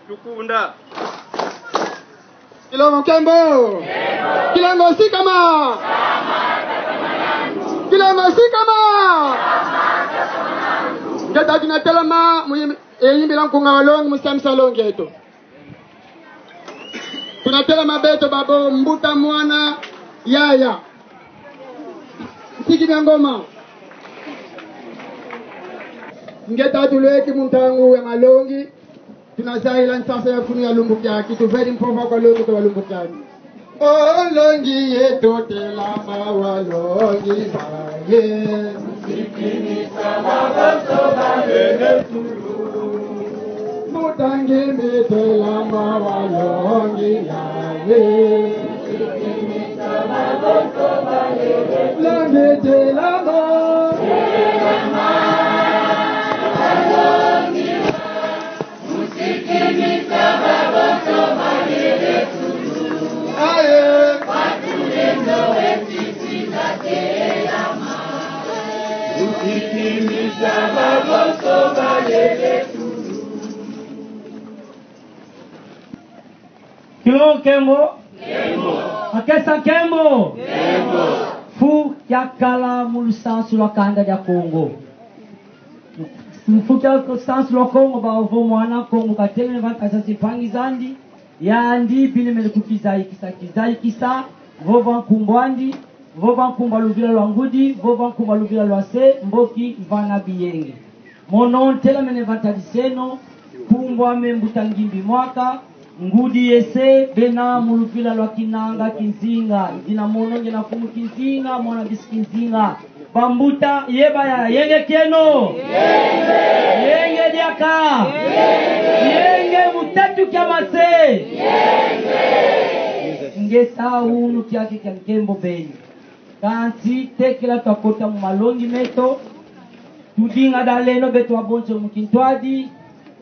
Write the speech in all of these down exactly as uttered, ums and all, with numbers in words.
Tukunda. Kilongo nkembo. Kilongo sikama. Kilongo sikama. Nge tatu na telama, mu yim-, e yimbila nkunga wa longi, mu siamisa longi eto. Tuna telama beto babo, mbuta, mwana, yaya. Nsiki bia ngoma. Nge tatu lweki mu ntangu ya malongi. Tuna zayila nsasa ya funu ya lumbu kiaki. Tuvedi mpova kwa longi to wa lumbu kiaki. O longi yeto, telama wa longi baye. Mbuta Ngimbi, telama wa longi yaye. Longi, telama. Aye. Kilongo nkembo. Nkembo. Makesa nkembo. Nkembo. Fu kiakala mu lusansu lwa kanda dia Kongo. Fu kia lusansu lwa Kongo, bavo mwana Kongo katelemene vata za zimpangi zandi, yandi bini mene kukizayikisa, kizayikisa, vova nkumbu andi, vova nkumbu a luvila lwa ngudi, vova nkumbu a luvila lwa se, mboki vana biyenge. Mono ntelamene vata diseno, nkumbu ame Mbuta Ngimbi Mwaka, ngudi ye se, bena mu luvila lwa Kinanga Kinzinga. I dina mono ngina mfumu Kinzinga, mwana bisi Kinzinga. Bambuta ye bayaya, yenge kieno. Yenge diaka. Yenge mu tatu kia mase. Ngeta, unu kiaki kia nkembo beni. Kansi tekila twakota mu malongi meto. Tudinga daleno beto babonso mu kintwadi.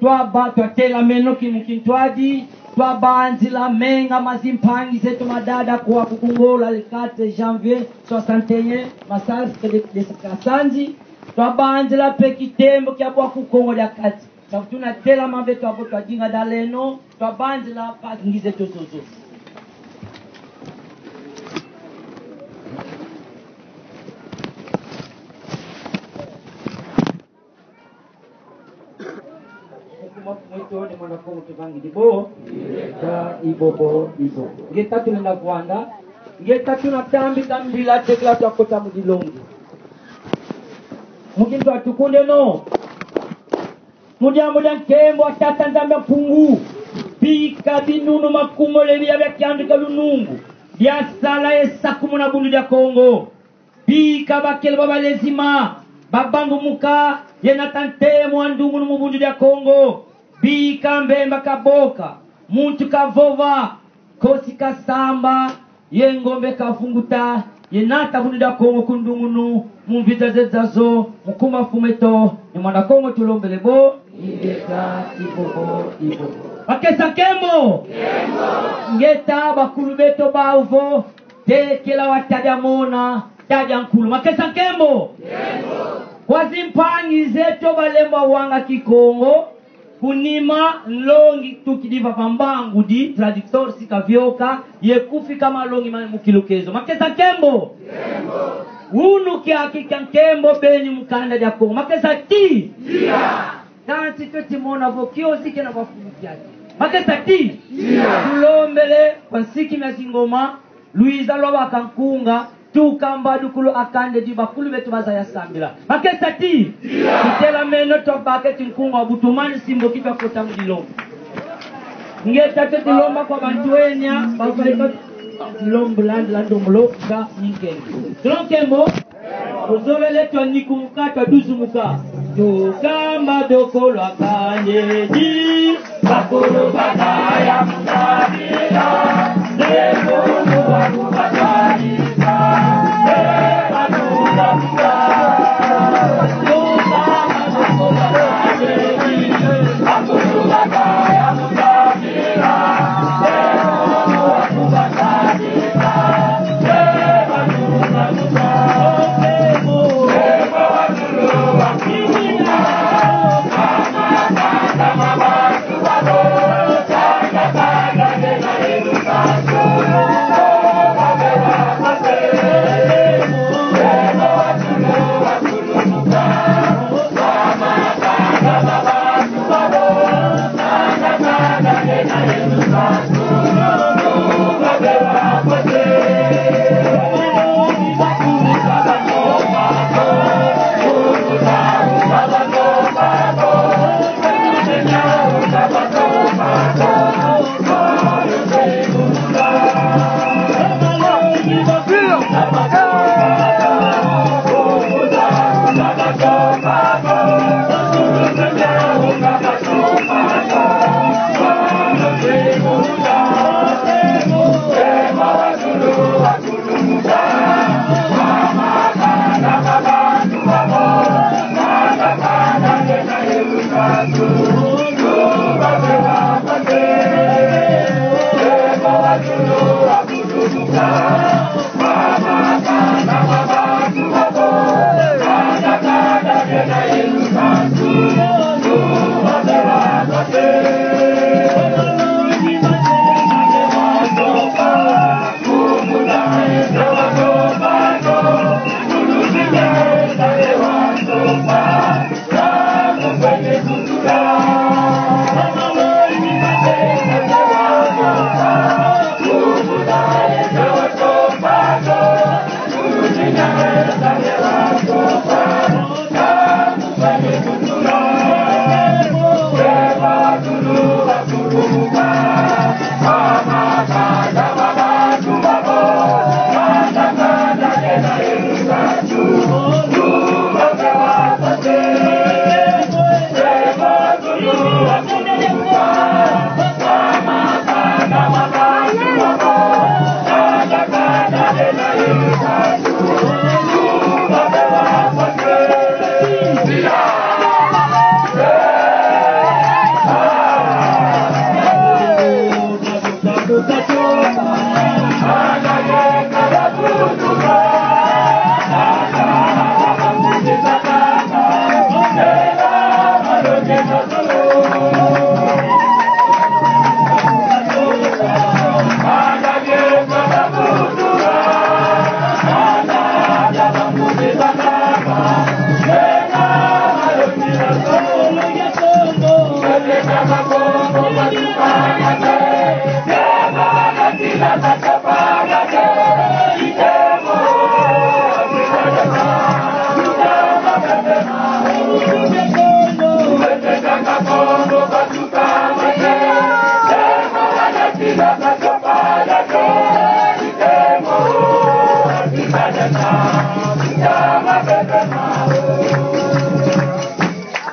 Twaba-, twatelameno ki mu kintwadi. Twabanzila menga ma zimpangi zeto ma dada kwaku ku Ngola le quatre janvier soixante et un, massacre de, de Kasanzi. Twabanzila mpe kitembo kia bwa ku Kongo dia Kati. Safu tuna telama beto abo twadinga daleno, twabanzila mpangi zeto zozo. Mukuma mweto Ne Mwanda Kongo tuvangidi bo. Ingeta, i bobo, i bobo. Ingeta, tulenda vwanda. Ingeta, tuna tambika mbila, tekila twakota mu dilongi. Mu kintu atukundeno. Mu diambu dia nkembo a Tata Nzambi a Mpungu, bika binunu makumole bia bia kiandu kia lunungu biasala ye sakumuna Bundu dia Kongo. Bika bakele ba balezima, babangumuka, ye nata ntemo a ndungunu mu Bundu dia Kongo. Bika mbemba kaboka, muntu kavova, nkosi kasamba, ye ngombe kavunguta, ye nata Bundu dia Kongo ku ndungunu, mu mvita zeto zazo, mu nkumbu a mfumu eto Ne Mwanda Kongo tulombele bo. Ingeta, i bobo, i bobo. Makesa nkembo. Nkembo. Ingeta, bakulu beto bavo, tekila wa tadia mona, tadia nkulu. Makesa nkembo. Nkembo. Kwa zimpangi zeto balemba wanga Kikongo, ku nima nlongi tukidi va Vambangudi, traducteur si kavioka, ye kufika malongi ma mu kilukezo. Makesa nkembo. Nkembo. Unu kiaki kia nkembo beni mu kanda dia Kongo. Makesa ti. Iya. Kansi tweti mona vo kiozi kena va fulu kiaki. Makesa ti. Iya. Tulombele kwa nsiki mia zingoma, lwiza lwa baka nkunga, tuka mbadukulu akandedi, bakulu beto bazaya sambila. Makesa ti. Iya. Tutelameno twabaka ti nkunga wa butumani, simbo ki twakota mu dilombo. Ingeta, tweti lomba kwa bantu enya, bavai kwa dilombo landi la ndombolo ka minkenge. Tulongo nkembo. Tuzolele twanikumuka, twaduzumuka. Tukamba doko lwa kandedi, bakulu bakaya mukabila, sekulu waku bakayisa, sebanuka muka. Tukamba doko lwa kandedi, bakulu bakaya mukabila.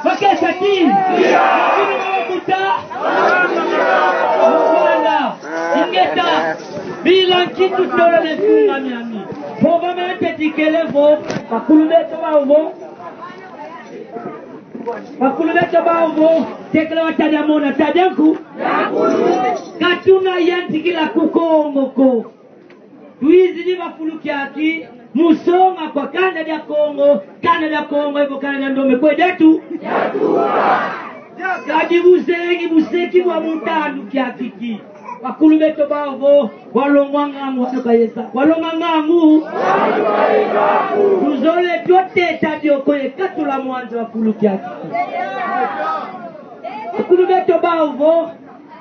Bakesa ti. Bino babuta. Rwanda. Ingeta. Bila nki tutolo ne tunga miami. Pova me tetikele vo. Bakulu beto bau vo. Bakulu beto bau vo. Tekela wa tadia mona, tadia nku. Ka tuna yantikila ku Kongo ko. Twizidi va fulu kiaki, mu songa kwa kanda dia Kongo, kanda dia Kongo, evo kanda dia ndombe kwe diatu. Kadi buzengi, buseki bwa mu tandu kiaki ki. Bakulu beto bau vo, walongwa ngangu, waduka yesa. Walongwa ngangu. Tuzole twateta dio ko ye katula mwanza wa fulu kiaki. Bakulu beto bau vo,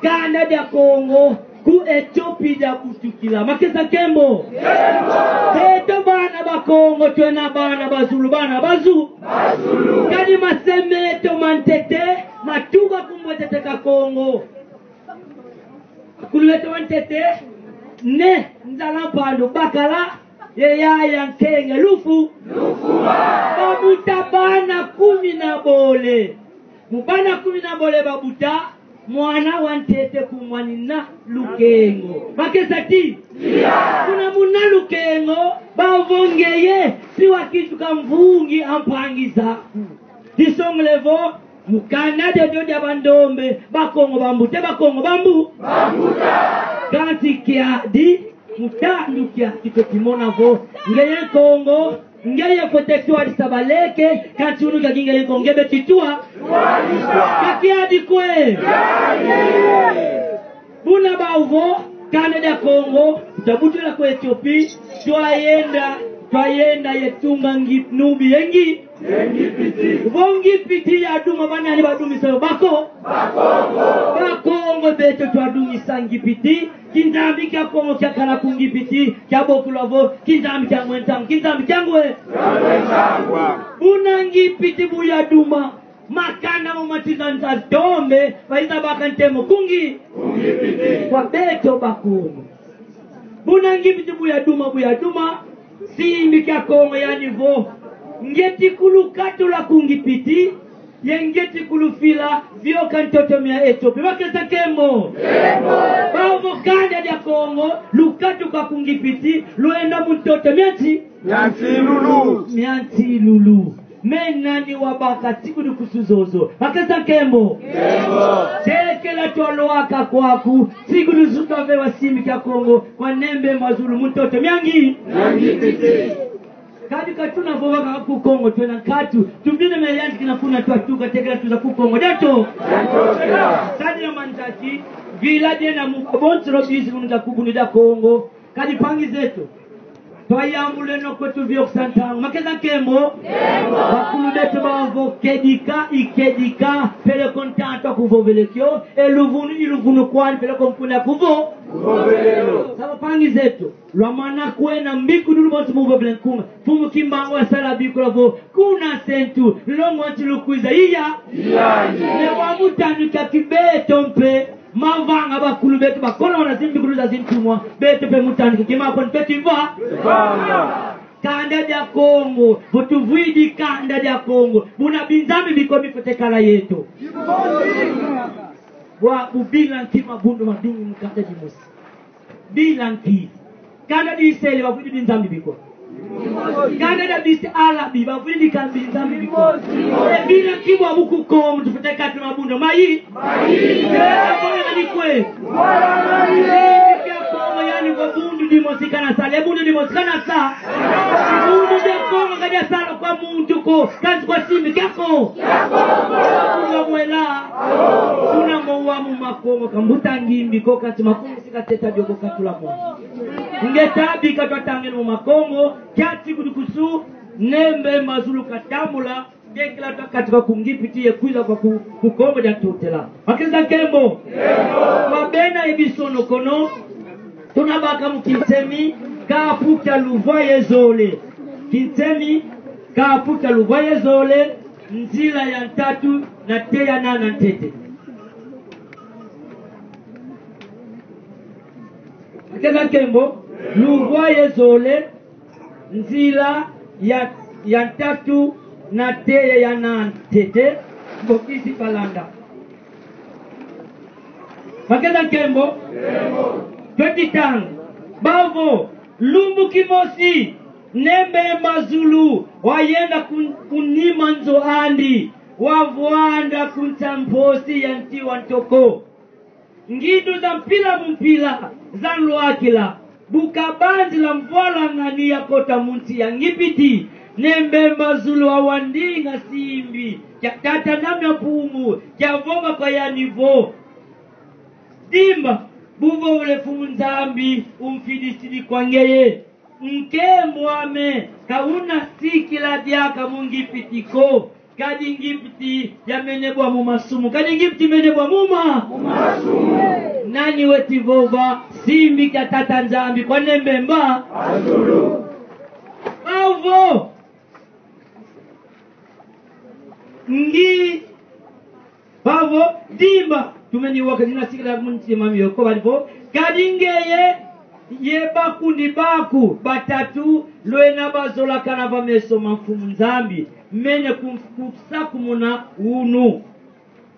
kanda dia Kongo, ku Ethiopie dia butukila. Makesa, nkembo. Nkembo. Beto bana ba Kongo, twena bana ba zulu, bana ba zu-. Ba zulu. Kadi mase meto ma ntete, matuka ku mbwetete ka Kongo. Bakulu beto ba ntete, Ne Nzala Mpandu bakala, ye yaya Nkenge Lufu. Lufuma. Babuta bana kumi na bole. Mu bana kumi na bole babuta, mwana wa ntete nkumbu ani Na Lukengo. Makesa ti? Iya. Kuna mu Na Lukengo, bau vo ngeye, si wakituka mvungi a mpangi zaku. Disongele vo, mu kanda diodio dia bandombe, Bakongo bambuta, Bakongo bambu-. Bambuta. Kansi kiadi, mu tandu kiaki tuti mona vo, ngeye Nkongo, ngeye fwete twadisa baleke, kansi unu kiaki ngeye Nkongo, nge beti twa-. Twadisa. Ka kiadi kwe. Kiadi. Buna bau vo, kanda dia Kongo, twabutula ku Ethiopie, twayenda, twayenda ye tunga Ngi-, Nubi ye Ngi-. Ye Ngipiti. Vo Ngipiti yaduma, banani badumisa yo? Bako-. Bakongo. Bakongo beto twadumisa Ngipiti, kinzambi kia Kongo kiakala ku Ngipiti, kiabokula vo, kinzambi kia Ngwe Ntangwa, kinzambi kia Ngwe. Kia Ngwe Ntangwa. Buna Ngipiti bu yaduma, makanda mo matiza nza tombe, bayiza baka ntemo ku Ngi-. Ku Ngipiti. Kwa beto Bakongo. Buna Ngipiti bu yaduma, bu yaduma, simbi kia Kongo yani vo, ngieti kulukatula ku Ngipiti, ye ngieti kulufila vioka ntoto mia Ethiopie. Makesa, nkembo. Nkembo. Bau vo kanda dia Kongo, lukatuka ku Ngipiti, lwenda mu ntoto mia nsi-. Mia nsilulu. Mia nsilulu. Me nani wabaka tikudu kusu zozo? Makesa, nkembo. Nkembo. Tekela twalwaka kwaku, tikudu zu twaveva simbi kia Kongo, kwa nembe mazulu mu ntoto mia Ngi-. Mia Ngipiti. Kadi ka tuna vova kaka ku Kongo, twena nkatu, tuvina me yantikina kuna twatuka, tekela twiza ku Kongo diato. Diato. Kadi na manzaki, vila diena mu babonsolo bizi munu dia kubunu dia Kongo, kadi mpangi zeto. Twayambuleno kwetu vioka ntangu. Makesa, nkembo. Nkembo. Bakulu beto bau vo kedika, i kedika, peleko ntantu a kuvovele kio, e luvunu, i luvunu kwani, peleko mfunu a kuvo-. Kuvovelelo. Sa bampangi zeto, lwamana kwenda mbikudulu bonso mu vovele nkunga. Mfumu Kimbangu wasala bikula vo, kuna sentu, longo nti lukwiza, iya. Iya. Ne wa mu tandu kiaki beto mpe, mavanga bakulu beto, bakola wana zimbikulu za zintumwa, beto mpe mu tandu kiaki maponi tweti va-. Vanga. Kanda dia Kongo, vo tuvwidi kanda dia Kongo, buna binzambi bikwa bifwete kala yeto. Bwabu bila nki mabundu madungi mu kanda dimosi? Bila nki? Kanda di Israele bavwidi binzambi bikwa? Kanda dia bisi Arabi bavwidi ka binzambi bikwa? E bila nki bwabu ku Kongo tufwete kata mabundu mayi? Mayi. Kona nani kwe? Kona nani? Bundu dimosi kana sa, ye bundu dimosi kana sa. Bundu dia Kongo ka diasala kwa muntu ko, kansi kwa simbi kia Kongo. Tula mwela. Tuna mo wa mu Makongo, ka mbuta Ngimbi ko, kansi makumisi kateta dio ko katula mo. Nge tabi ka twatangila mu Makongo, kiati kudukusu, Ne Mbemba Zulu katambula, tekila twakatuka ku Ngipiti ye kwiza kwa ku, ku Kongo dia Ntotela. Makesa nkembo. Nkembo. Kwa bena ye bisono kono, tuna baka mu Kinsemi, kapu kia luvwa ye zole. Kinsemi, kapu kia luvwa ye zole, nzila ya ntatu na te ya nana ntete. Makesa nkembo, luvwa ye zole, nzila ya, ya ntatu na te ya nana ntete, mbokisi balanda. Makesa nkembo. Tweti tanga. Bavo, lumbu kimosi, Ne Mbemba Zulu wayenda ku, ku nima nzo andi, wavwanda ku nsa mposi ya nti wa ntoko. Ngindu za mpila mu mpila zanlwakila, bu kabanzila mvwalangani ya kota mu nsi ya Ngipiti, Ne Mbemba Zulu wawandinga simbi kia Tata Nzambi a Mpungu, kiavova kwa yandi vo: Dimba, bu vovele Mfumu Nzambi umfidisidi kwa ngeye. Nkembo ame, ka una sikila diaka mu Ngipiti ko. Kadi Ngipiti yamene bwa mu masumu. Kadi Ngipiti mene bwa mu ma-, mu masumu. Nani weti vova simbi kia Tata Nzambi kwa Ne Mbemba? Azulu. Bavo. Ngi Bavo, dimba, tumeni waka zina sikila mu ntima mio ko, badi vo: Kadi ngeye, ye bakundi baku batatu, lwena bazolakana va meso ma Mfumu Nzambi, mene ku, kusakumuna unu.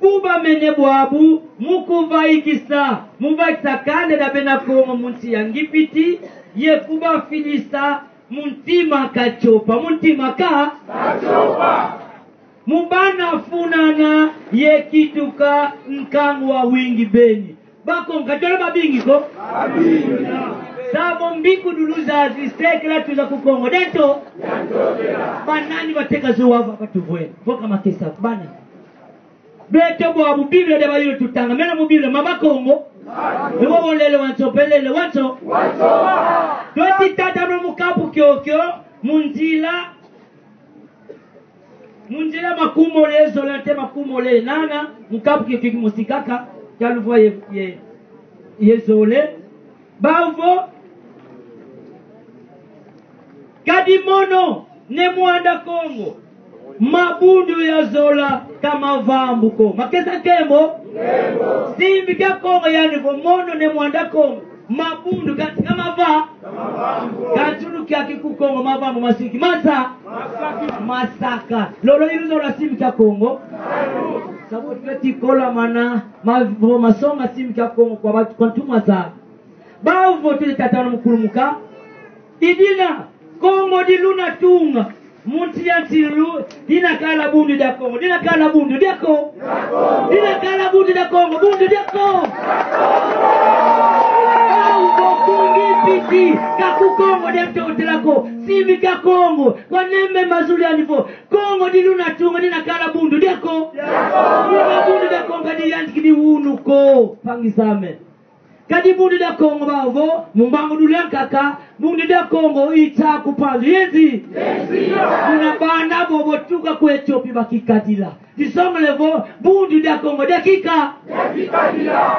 Ku bamene bwabu, mu kuvaikisa, mu vaikisa kanda dia bena Kongo mu nsi ya Ngipiti, ye kubafidisa mu ntima ka Tiopa, mu ntima ka? Ka Tiopa. Mu bana funana ye kituka nkangu wawingi beni. Bakongo ka twele babingi ko? Babingi. Savo mbikudulu zazi sekela tuza ku Kongo dia Nto-? Dia Ntotela. Banani bateka zo wava batuvwene? Vo ka makesa, bana. Beto bwabu Biblia dia bayulu tutanga, mena mu Biblia ma Bakongo. Ewo bolele wanso, pelele wanso. Tweti tata no mu kapu kiokio, mu nzila, mu nzila makumole ye zole nte makumole ye nana, mu kapu kiokio kimosi kaka, kia luvwa ye, ye, ye zole. Bavo: Kadi mono Ne Mwanda Kongo, mabundu ya zola ka mavambu ko. Makesa nkembo? Nkembo. Simbi kia Kongo yandi vo mono Ne Mwanda Kongo, mabundu ka, ka mava-? Ka mavambu ko. Ka ntunu kiaki ku Kongo mavambu masiki masa-? Masaka. Masaka. Lolo iluzola simbi kia Kongo? Savo tweti kola mana, ma-, vo masonga simbi kia Kongo kwa ba-, kwa ntumwa za. Bavo tweti tata no mu kulumuka. I dina Kongo di luna tunga mu nsi ya nsilu, dina kala Bundu dia Kongo, dina kala Bundu dia Ko-? Dia Kongo. Dina kala Bundu dia Kongo, Bundu dia Ko-? Bavo ku Ngipiti, ka ku Kongo dia Ntotela ko. Simbi kia Kongo, kwa Ne Mbemba Zulu yandi vo: Kongo di luna tunga, dina kala Bundu dia Ko-? Dia Kongo. Buna Bundu dia Kongo ka diyantikidi unu ko, mpangi zame. Kadi Bundu dia Kongo bavo, mu mbangudulu ya nkaka, Bundu dia Kongo i Nsaku Panzu ye nzi-? Ye nzila. Buna bana bobo tuka ku Ethiopie bakikadila. Disongele vo, Bundu dia Kongo dia kika-? Dia kikadila.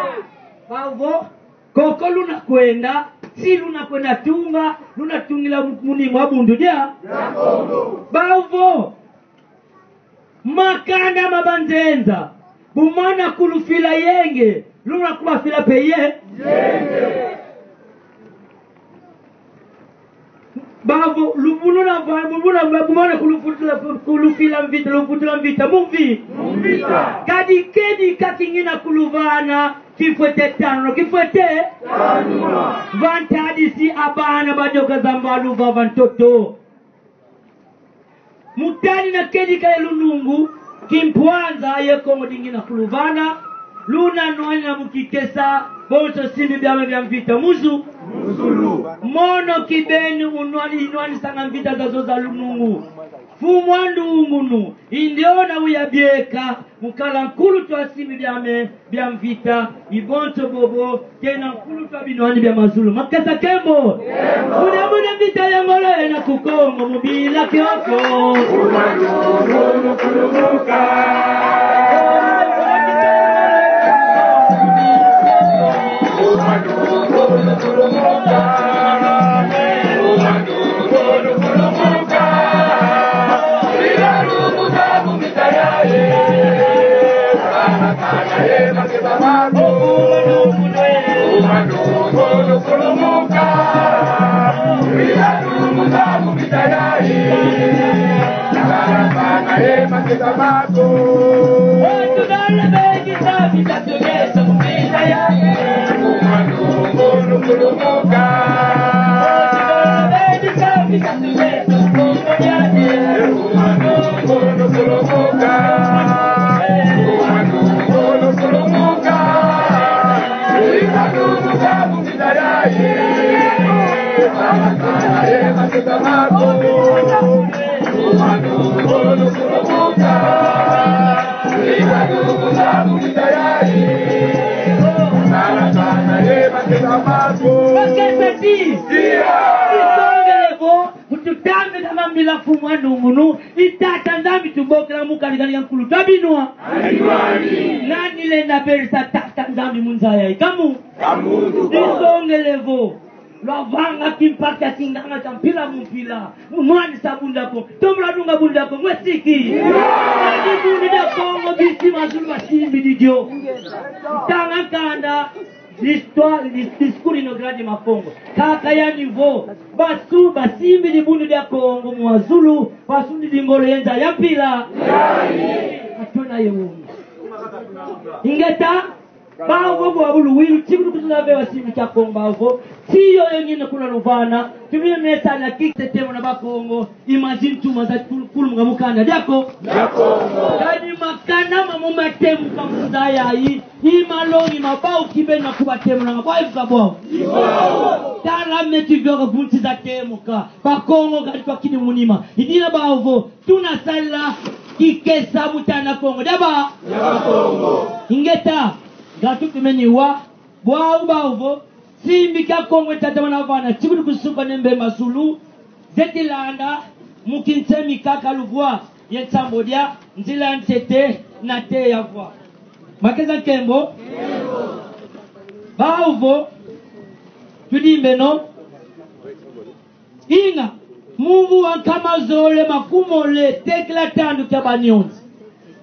Bavo, koko luna kwenda, nsi luna kwenda tunga, luna tungila mu-, munima wa Bundu dia? Dia Kongo. Bavo, makanda ma banzenza, bu mana kulufila yenge, luna kubafila mpe ye-? Yenge. Bavo, luvunu na va-, luvunu na va-, bu mana kulufutula, kulufila mvita, lufutula mvita, mu mvi-? Mu mvita. Kadi kedika kingina kuluvana, kifwete tanwa, kifwete? Tanwa. Va ntadisi a bana ba dioka za mbalu va, va ntoto. Mu tanina kedika ye lunungu, kimpwanza ye Kongo dingina kuluvana, luna nwanina mu kikesa, Bonso simbi biame bia mvita mu zu-, mu zulu. Mono kibeni unwani, inwanisanga mvita zazo za lunungu. Mfumu a ndungunu, i ndiona uyabieka, mu kala nkuluntu a simbi biame bia mvita, i bonso bobo kena nkuluntu a binwani bia mazulu. Makesa nkembo. Muna, muna mvita ya ngolo ena ku Kongo, mu bila kioko. Bakesa ti. Isongele vo, mu tutambila mambila mfumu a ndungunu, i Tata Nzambi tubokela mu kadi kadi ya nkulu tabinwa. Nani lenda berisa Tata Nzambi mu nza yayi? Kamu. Isongele vo, lwavanga kimpaka kia kinganga kia mpila mu mpila, mu nwanisa Bundu dia Kongo. Tombula dunga Bundu dia Kongo, esiki. Nani Bundu dia Kongo, bisi mazulu basimbidi dio? Tanga nkanda, l'histoire, dis-, discours inaugural de Makongo. Kaka yandi vo, basu-, basimbidi Bundu dia Kongo mu mazulu, basundidi ngolo ye nza ya mpila. Atona ye wumi. Ingeta, bau vo bwabu luwilu, ti bu lukutu lave wa simbi kia Kongo bau vo, ti yoyo ngina kuna luvana, tubile mesa na kikse temo na Bakongo, imagine tuma za kul-, kulumuka mu kanda dia Ko-. Dia Kongo. Kadi makanda mamo matemuka mu nza yayi, i malongi ma bau kibeni na kubatemunanga, bwa ivuka bwau. Tala meti vioka ku nsi za temuka, Bakongo kadi twakidi mu nima. I dina bau vo, tuna sala kikesa mu tana Kongo. Dia ba-. Dia Bakongo. Ingeta, ngatu kimeni wa, bwau bau vo, simbi kia Kongo tatamana vana, ti bu lukusuka Ne Mbemba Zulu, zeti landa, mu kinsemi kaka luvwa, ye nsambu dia, nzila ntete, nate ya vwa. Makesa nkembo. Bau vo, tudimbeno. Inga, mu mvu wa nkama zole makumole, tekila tandu kia banyonzi.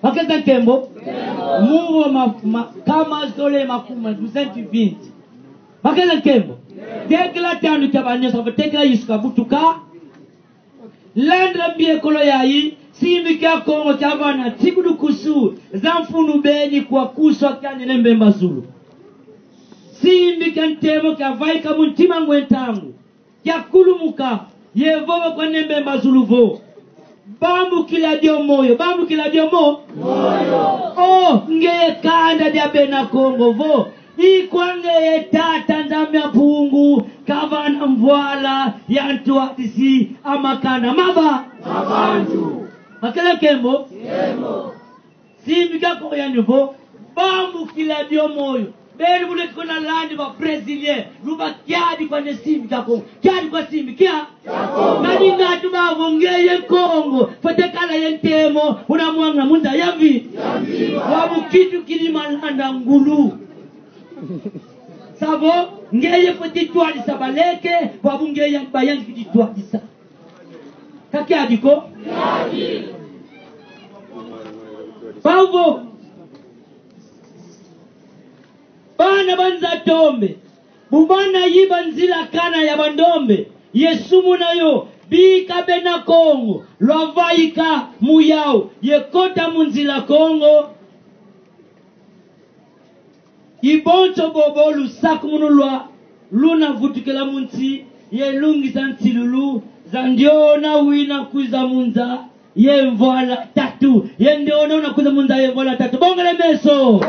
Makesa nkembo. Mu mvu wa ma-, ma-, nkama zole makumole, duzentos e vinte. Makesa nkembo. Tekila tandu kia banyonzi, tekila Yesu kabutuka. Landila mbiekolo yayi, simbi kia Kongo kia vana nsiku dukusu, za mfunu beni kwa kuswa kiandi Ne Mbemba Zulu. Simbi kia ntemo kia vaika mu ntima ngwe ntangu, kia kulumuka, ye vova kwa Ne Mbemba Zulu vo: Bambukila dio moyo, bambukila dio mo-. Moyo. Oh, ngeye kanda dia bena Kongo vo, i kwa ngeye Tata Nzambi a Mpungu kavana mvwala ya ntwadisi a makanda ma ba-. Ma bantu. Makesa nkembo. Nkembo. Simbi kia Kongo yandi vo: Bambukila dio moyo. Beno bu lweti kuna landi ba Brésilien, luba kiadi kwa Ne simbi kia Kongo. Kiadi kwa simbi kia? Kia Kongo. Kadi ngatu bau vo ngeye Kongo, fwete kala ye ntemo, una mwanga mu nza ya mvi-. Ya mvimba. Bwabu kitukidi malanda ngulu. Savo, ngeye fwete twadisa baleke, bwabu ngeye bayangi kidi twadisa. Ka kiadi ko? Bau vo: Bana ba nza tombe, bu bana yiba nzila kana ya bandombe, ye sumuna yo, bika bena Kongo, lwavaika mu yau, ye kota mu nzila Kongo. I bonso bobo lusakumunu lwa luna vutukila mu nsi, ye lungisa nsilulu za ndiona wina kwiza mu nza ye mvwala tatu. Ye ndiona wina kwiza mu nza ye mvwala tatu. Bongele meso. Bongele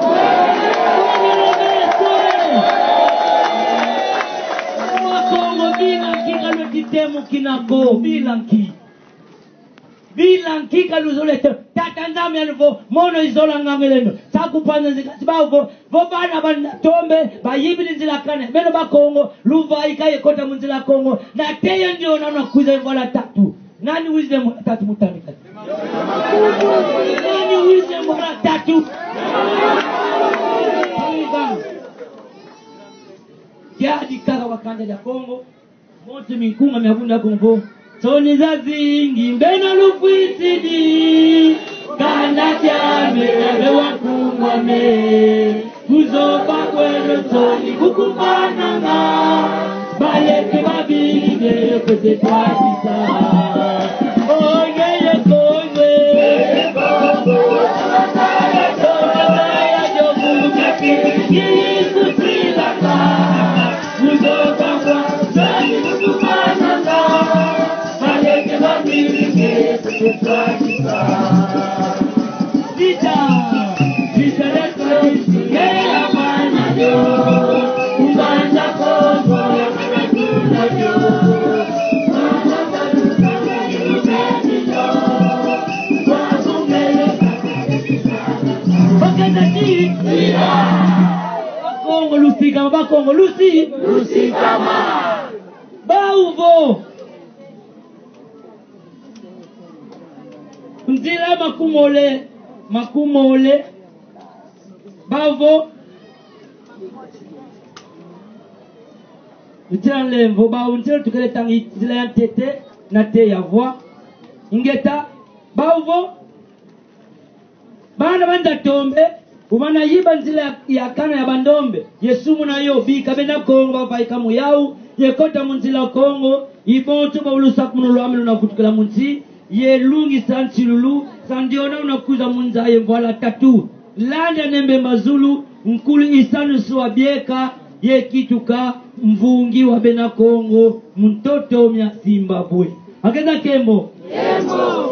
meso. kina ko, bila nki? Bila nki ka luzolele? Tata Nzambi yandi vo: mono i zola ngangu ye lendo. Sa kupanza nzila, kansi bau vo, vo bana ba Nzatombe bayibidi nzila kana, beno Bakongo, luvaika ye kota mu nzila Kongo. Nate yo ndiona una kwiza ye mvwala tatu. Nani wizidi mvwala tatu mu tami kati? Nani wizidi mvwala tatu? Kiadi kaka wa kanda dia Kongo. Monte minkunga mia bunda kumvo. Nsoni zazingi mbena lufwisidi. Kanda kiame kiame wa nkungu ame. Kuzoba kweno nsoni kukumananga. Baleke babinge kwese twakisa. Oye ye Kongo. Kongo, Kongo, Kongo, Kongo, Kongo, Kongo, Kongo, Kongo lusikama, Bakongo lusi. Lusikama. Bau vo: nzila makumole, makumole. Bau vo: nzila nlemvo. Bau nzila tukele tangi nzila ya ntete, nate ya vwa. Ingeta. Bau vo: bana ba Nzatombe, vo bana yiba nzila ya, ya kana ya bandombe, ye sumuna yo, bika bena Kongo bavaika mu yau, ye kota mu nzila Kongo, i bonso bau lusakumunu lwami luna vutukila mu nsi, ye lungisa nsilulu, sa ndiona una kwiza mu nza ye mvwala tatu. Landa Ne Mbemba Zulu, nkulu Isanusi wa bieka, ye kituka mvungi wa bena Kongo mu ntoto mia Zimbabwe. Akeza nkembo.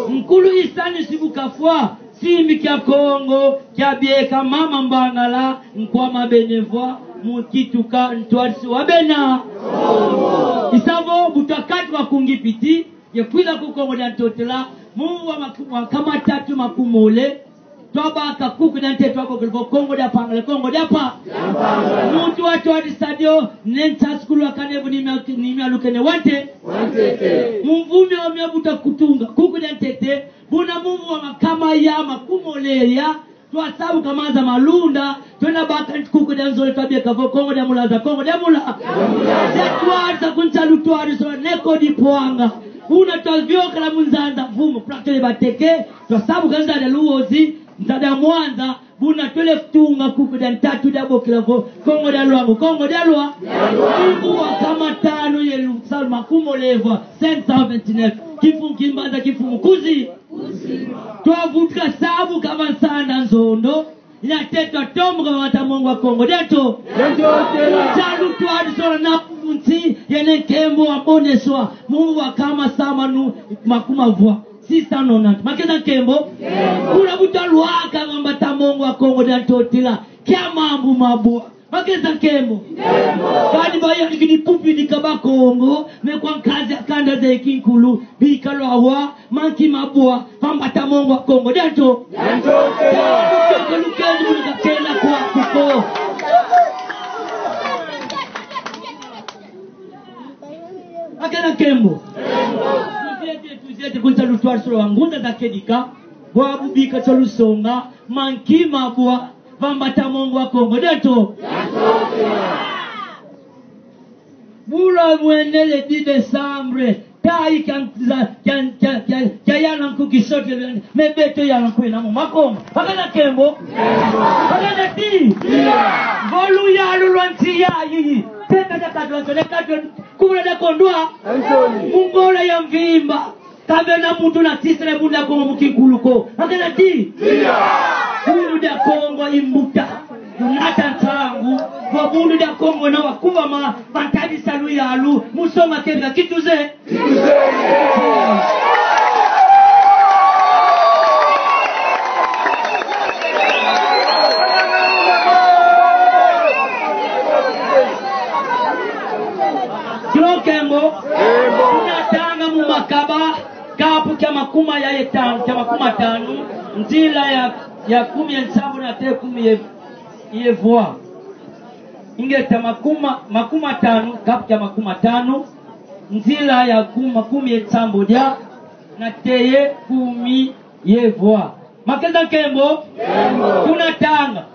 Nkulu Isanusi bu kafwa, simbi kia Kongo kia bieka, mama Mbangala, nkwama bene vwa mu kituka ntwadisi wa bena. I sa vo bu twakatuka ku Ngipiti, ye kwiza ku Kongo dia Ntotila, mu mvu wa maku-, wa nkama tatu makumole, twabaka kuku dia ntete, twabokele vo Kongo dia Mpangala, Kongo dia mpa. Muntu watwadisa dio, Ne Nsansukulu wa Kanevu ni mia, ni mia lukene wa nte-. Wa ntete. Mu mvu miau mia bu twakutunga kuku dia ntete, buna mu mvu wa mankama ya makumole ya, twasabuka maza malunda, twenda baka kuku dia nzole, twabieka vo Kongo dia Mulaza, Kongo dia Mula-. Dia Mulaza. Dia twadisa ku nsalu twadisa Ne Kodi Pwanga. Una twaviokela mu nzanza mvumu, plateau de Bateke, twasabuka nza dia Luozi, nza dia Mwanza, buna twele tunga kuku dia ntatu, dia bokela vo Kongo dia Luangu, Kongo dia Lua-. Dia Luangu. Mvu wa nkama tanu ye lusalu makumole ye vwa, cinq cent vingt-neuf. Kimfumu Kimbanza, kimfumu Kuzi. Twavutuka sabuka va Nsanda Nzondo, ina tetwa tombuka va Mata Mongo wa Kongo dia Nto-. Dia Ntotila. Nsalu twadisona na nsi, ye Ne Nkembo wa Boneswa, mu mvu wa nkama samanu makumavwa, six cent nonante. Makeza nkembo. Nkembo. Kuna bu twalwaka va Mata Mongo wa Kongo dia Ntotila, kia mambu mabwa. Makeza nkembo. Nkembo. Kadi bayanikidi pupi dika Bakongo, me kwa nkazi a kanda ze kinkulu, bika lwawa, manki mabwa, va Mata Mongo wa Kongo dia Nto-. Dia Ntotila. Koko lukendi muni kakena kwa kuko. Akena nkembo. Tuziete, tuziete, kunta lutwari solo wa ngunda za kedika, bwabu bika twalusonga, manki mabwa, va Mata Mongo wa Kongo dia Nto-. Bula mwene le dix décembre, tayi kia nza-, kia, kia, kia, kia yala nkuki sote le, me beto yala nkwena mu Makongo. Akena nkembo. Akena ti. Vo luyalu lwa nsi yayi. Teka dia kadwa, teka dia, kubula dia kondwa. Mu Ngola ya mvimba. Ka vena muntu una tisele Bundu dia Kongo mu kinkulu ko. Akena ti. Bundu dia Kongo i mbuta. Nata nsangu. Vo Bundu dia Kongo na wakubama, bantadisa luyalu, mu songa kebika kituze. Kilo Nkembo. Nkembo. Tuna tanga mu Makaba, kapu kia makuma ya etanu, kia makuma tanu, nzila ya, ya kumi ye nsambu nate kumi ye, ye vwa. Ingeta, makuma, makuma tanu, kapu kia makuma tanu, nzila ya kuma, kumi ye nsambu dia, nate ye kumi ye vwa. Makesa nkembo. Nkembo. Tuna tanga.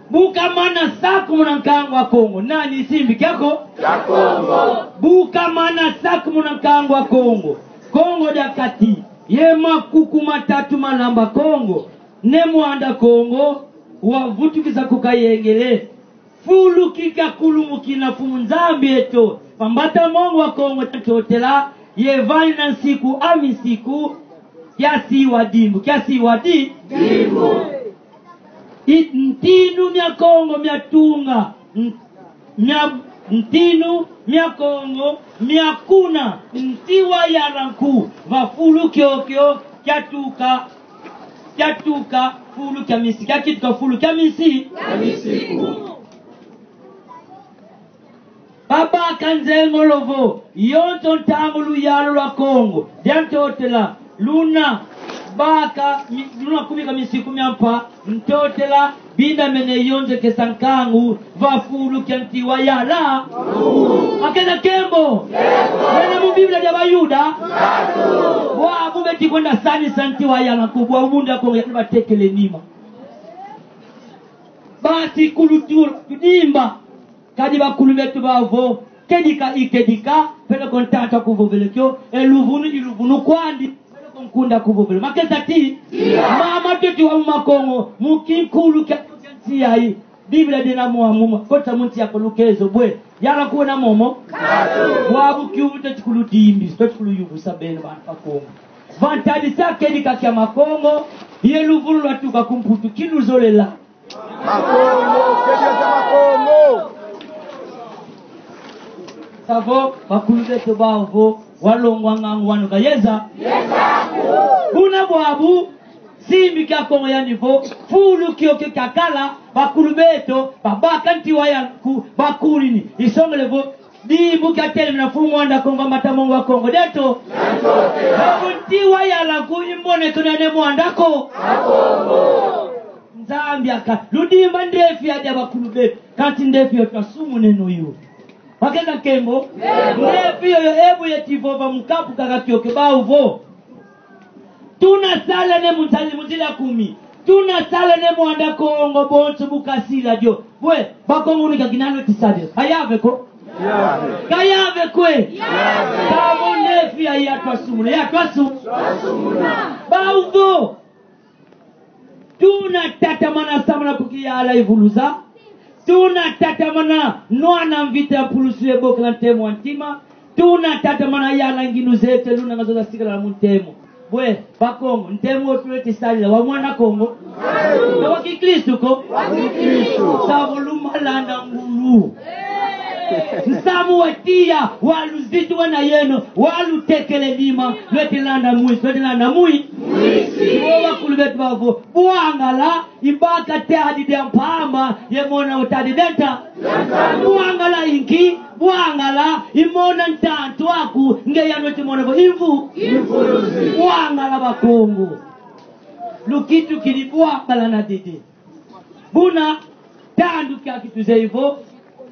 Bu kamana sakumuna nkangu a Kongo. Nani simbi kiako? Kia Kongo. Bu kamana sakumuna nkangu a Kongo, Kongo dia Kati, ye makuku matatu malamba Kongo, Ne Muanda Kongo wavutukisa ku Kayengele. Fulu ki kakulumukina Mfumu Nzambi eto, va mbata mongo wa Kongo Ntotela, ye vani na nsiku a minsiku, kiasiwa dimbu, kiasiwa di-. Dimbu. I ntinu mia Kongo mia tunga, n-, mia, ntinu mia Kongo mia kuna nti wa yala nku, va fulu kiokio kiatuka, kiatuka fulu kia misi-, kiakituka fulu kia misi-. Kia misiku. Babaka nzengolo vo, yonso ntangu luyalu lwa Kongo dia Ntotela luna baka mi-, luna kubika misiku mia mpa, Ntotela bindamene yonzekesa nkangu va fulu kia nti wa yala. Makesa nkembo. Wena mu Biblia dia Bayuda. Bwabu beti kwenda sanisa nti wa yala nku, bwabu buna Kongo ya batekele nima. Basi kulu tu-, tudimba. Kadi bakulu beto bavo, kedika i kedika, peleko ntantu akuvovele kio, e luvunu i luvunu kwandi, peleko nkunda akuvovele. Makesa ti? Iya. Mama tweti wa mu Makongo, mu kinkulu kia, kia nsi yayi. Biblia dina mwa muma, kota mu nsi ya kulukezo, bwe. Yala kuwena momo? Katu. Bwabu kiuvu tweti kuludimbi, tweti kuluyuvusa beno bantu ba Kongo. Va ntadisi a kedika kia Makongo, ye luvunu lwatuka ku Mputu, ki luzolela. Makongo, kedika kia Makongo. Savo, bakulu beto bavo, walongwa ngangu wanu kayeza. Yeza. Buna bwabu, simbi kia Kongo yandi vo, fulu kiokio kiakala, bakulu beto, babaka nti wa yala nku, bakunini, isongele vo, dimbu kiatelemena Mfumu Muanda Kongo, mbata mongo wa Kongo dieto. Babu nti wa yala nku i mbonekeno ya Ne Muanda Ko-. Nzambi aka-, ludimba ndefi ya dia bakulu beto, kansi ndefi yo twasumuneno yo. Makesa nkembo. Nkembo. Ndefi yoyo ebu yeti vova mu kapu kaka kiokio bau vo. Tuna sala Ne mu nzali-, mu nzila kumi. Tuna sala Ne Muanda Kongo bonso bu kasila dio. Bwe, Bakongo ni kakinano ti sala dio. Kayave ko? Yave. Kayave kwe? Yave. Savo ndefi ya, ya twasumuna. Ya twasu-. Twasumuna. Bau vo. Tuna tatamana samuna ku kiyala ivuluza. Tuna tatamana nwana mvita ya mpulusu ye bokela ntemo wa ntima. Tuna tatamana yala nginu zeto, luna nga zo zasikala mu ntemo. Bwe, Bakongo, ntemo wo tuleti sadila, wa mwana Kongo? Ka wa kikristu ko? Wa kikristu. Savo lumalanda ngulu. Nsamu wa tiya, wa luzitu wena yeno, wa lutekele nima, lweti landa mwisi, lweti landa mwi-. Mwisi. Wo bakulu beto bavo, Bwangala, i baka tadi dia mpamba, ye mona o tadi dia nta-. Bwangala i nki? Bwangala i mona ntantu aku, nge yandi weti mona vo i mvu-. I mvuluzi. Bwangala Bakongo. Lukitukidi bwangala na dede. Buna, tandu kiaki tuzeyi vo,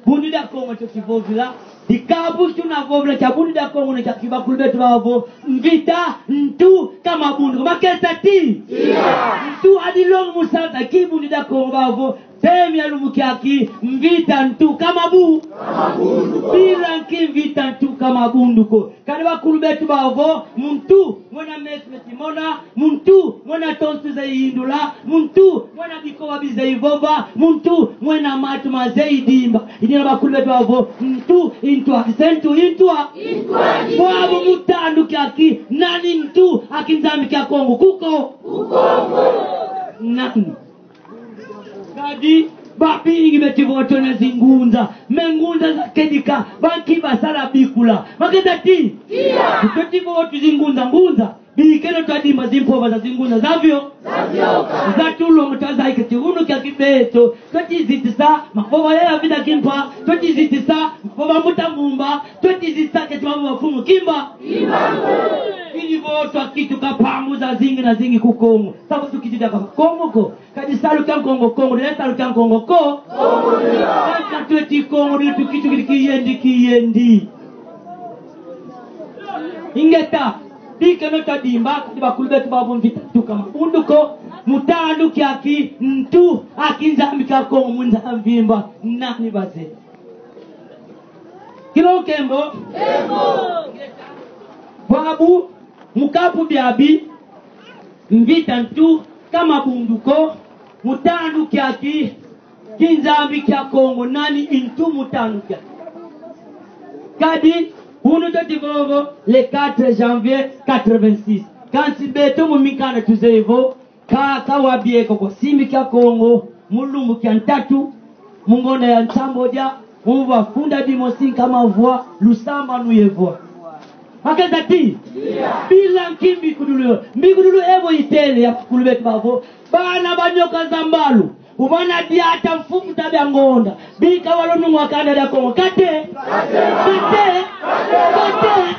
Bundu dia Kongo tio kivovila, dikabu tuna vovila kia Bundu dia Kongo ne kia kibakulu beto bavo, mvita, ntu, ka mabundu ko. Makesa ti? Iya. Ntu adilonga mu sansa ki Bundu dia Kongo bavo, temi ya lumbu kiaki, mvita, ntu, ka mabu-. Ka mabundu ko. Bila nki mvita, ntu, ka mabundu ko. Kadi bakulu beto bavo, muntu, mwena meso meti mona, muntu, mwena tonsu zeyi yindula, muntu, mwena bikowa bizeyi vova, muntu, mwena matu mazeyi dimba. I dina bakulu beto bavo, ntu, i ntwadise, ntu, i ntwa-. I ntwadise. Bwabu mu tandu kiaki, nani ntu a kinzambi kia Kongo? Kuko? Ku Kongo. Nani? Kadi, Babingi beti vo twena zingunza, me ngunza za kedika, banki basala bikula. Makesa ti? Iya. Tweti vo tu zingunza, ngunza. Bikeno twadimba zimpova za zingunza zavio. Zavioka. Za tulongo twazaika ti unu kia kibeto. Tweti zitisa mavova ya Vita Kimpa. Tweti zitisa mavova Mbuta Mvumba. Tweti zitisa keti mavova Mfumu Kimba. Kimbangu. Ini vo twakituka mpangu zazingi na zingi ku Kongo. Sa vo tukiti diaka Kongo ko. Kadi salu kia Nkongo Kongo, dina salu kia Nkongo ko. Kongo dina. Kaka tweti Kongo dina tukitukidi kiyendi kiyendi. Ingeta, bikeno twadimba, kadi bakulu beto bavo mvita tuka mabundu ko, mu tandu kiaki, ntu, a kinzambi kia Kongo mu nza mvimba, nani baze? Kilo nkembo. Bwabu, mu kapu biabi, mvita ntu ka mabundu ko, mu tandu kiaki, kinzambi kia Kongo, nani i ntu mu tandu kiaki. Kadi, unu tweti vovo, le quatre janvier quatre-vingt-six. Kansi beto mu mikanda tuzeye vo, kaka wa bieko kwa simbi kia Kongo, mu lumbu kia ntatu, mu ngonda ya nsambodia, mu mvu a funda dimosi nkama vwa lusambanu ye vwa. Makesa ti? Bila nki mbikudulu yo? Mbikudulu evo itele ya bakulu beto bavo: bana ba nyoka za mbalu, umana diata mfumu ta bia ngonda. Bika wa lunungu a kanda dia Kongo. Kate? Kate? Kate?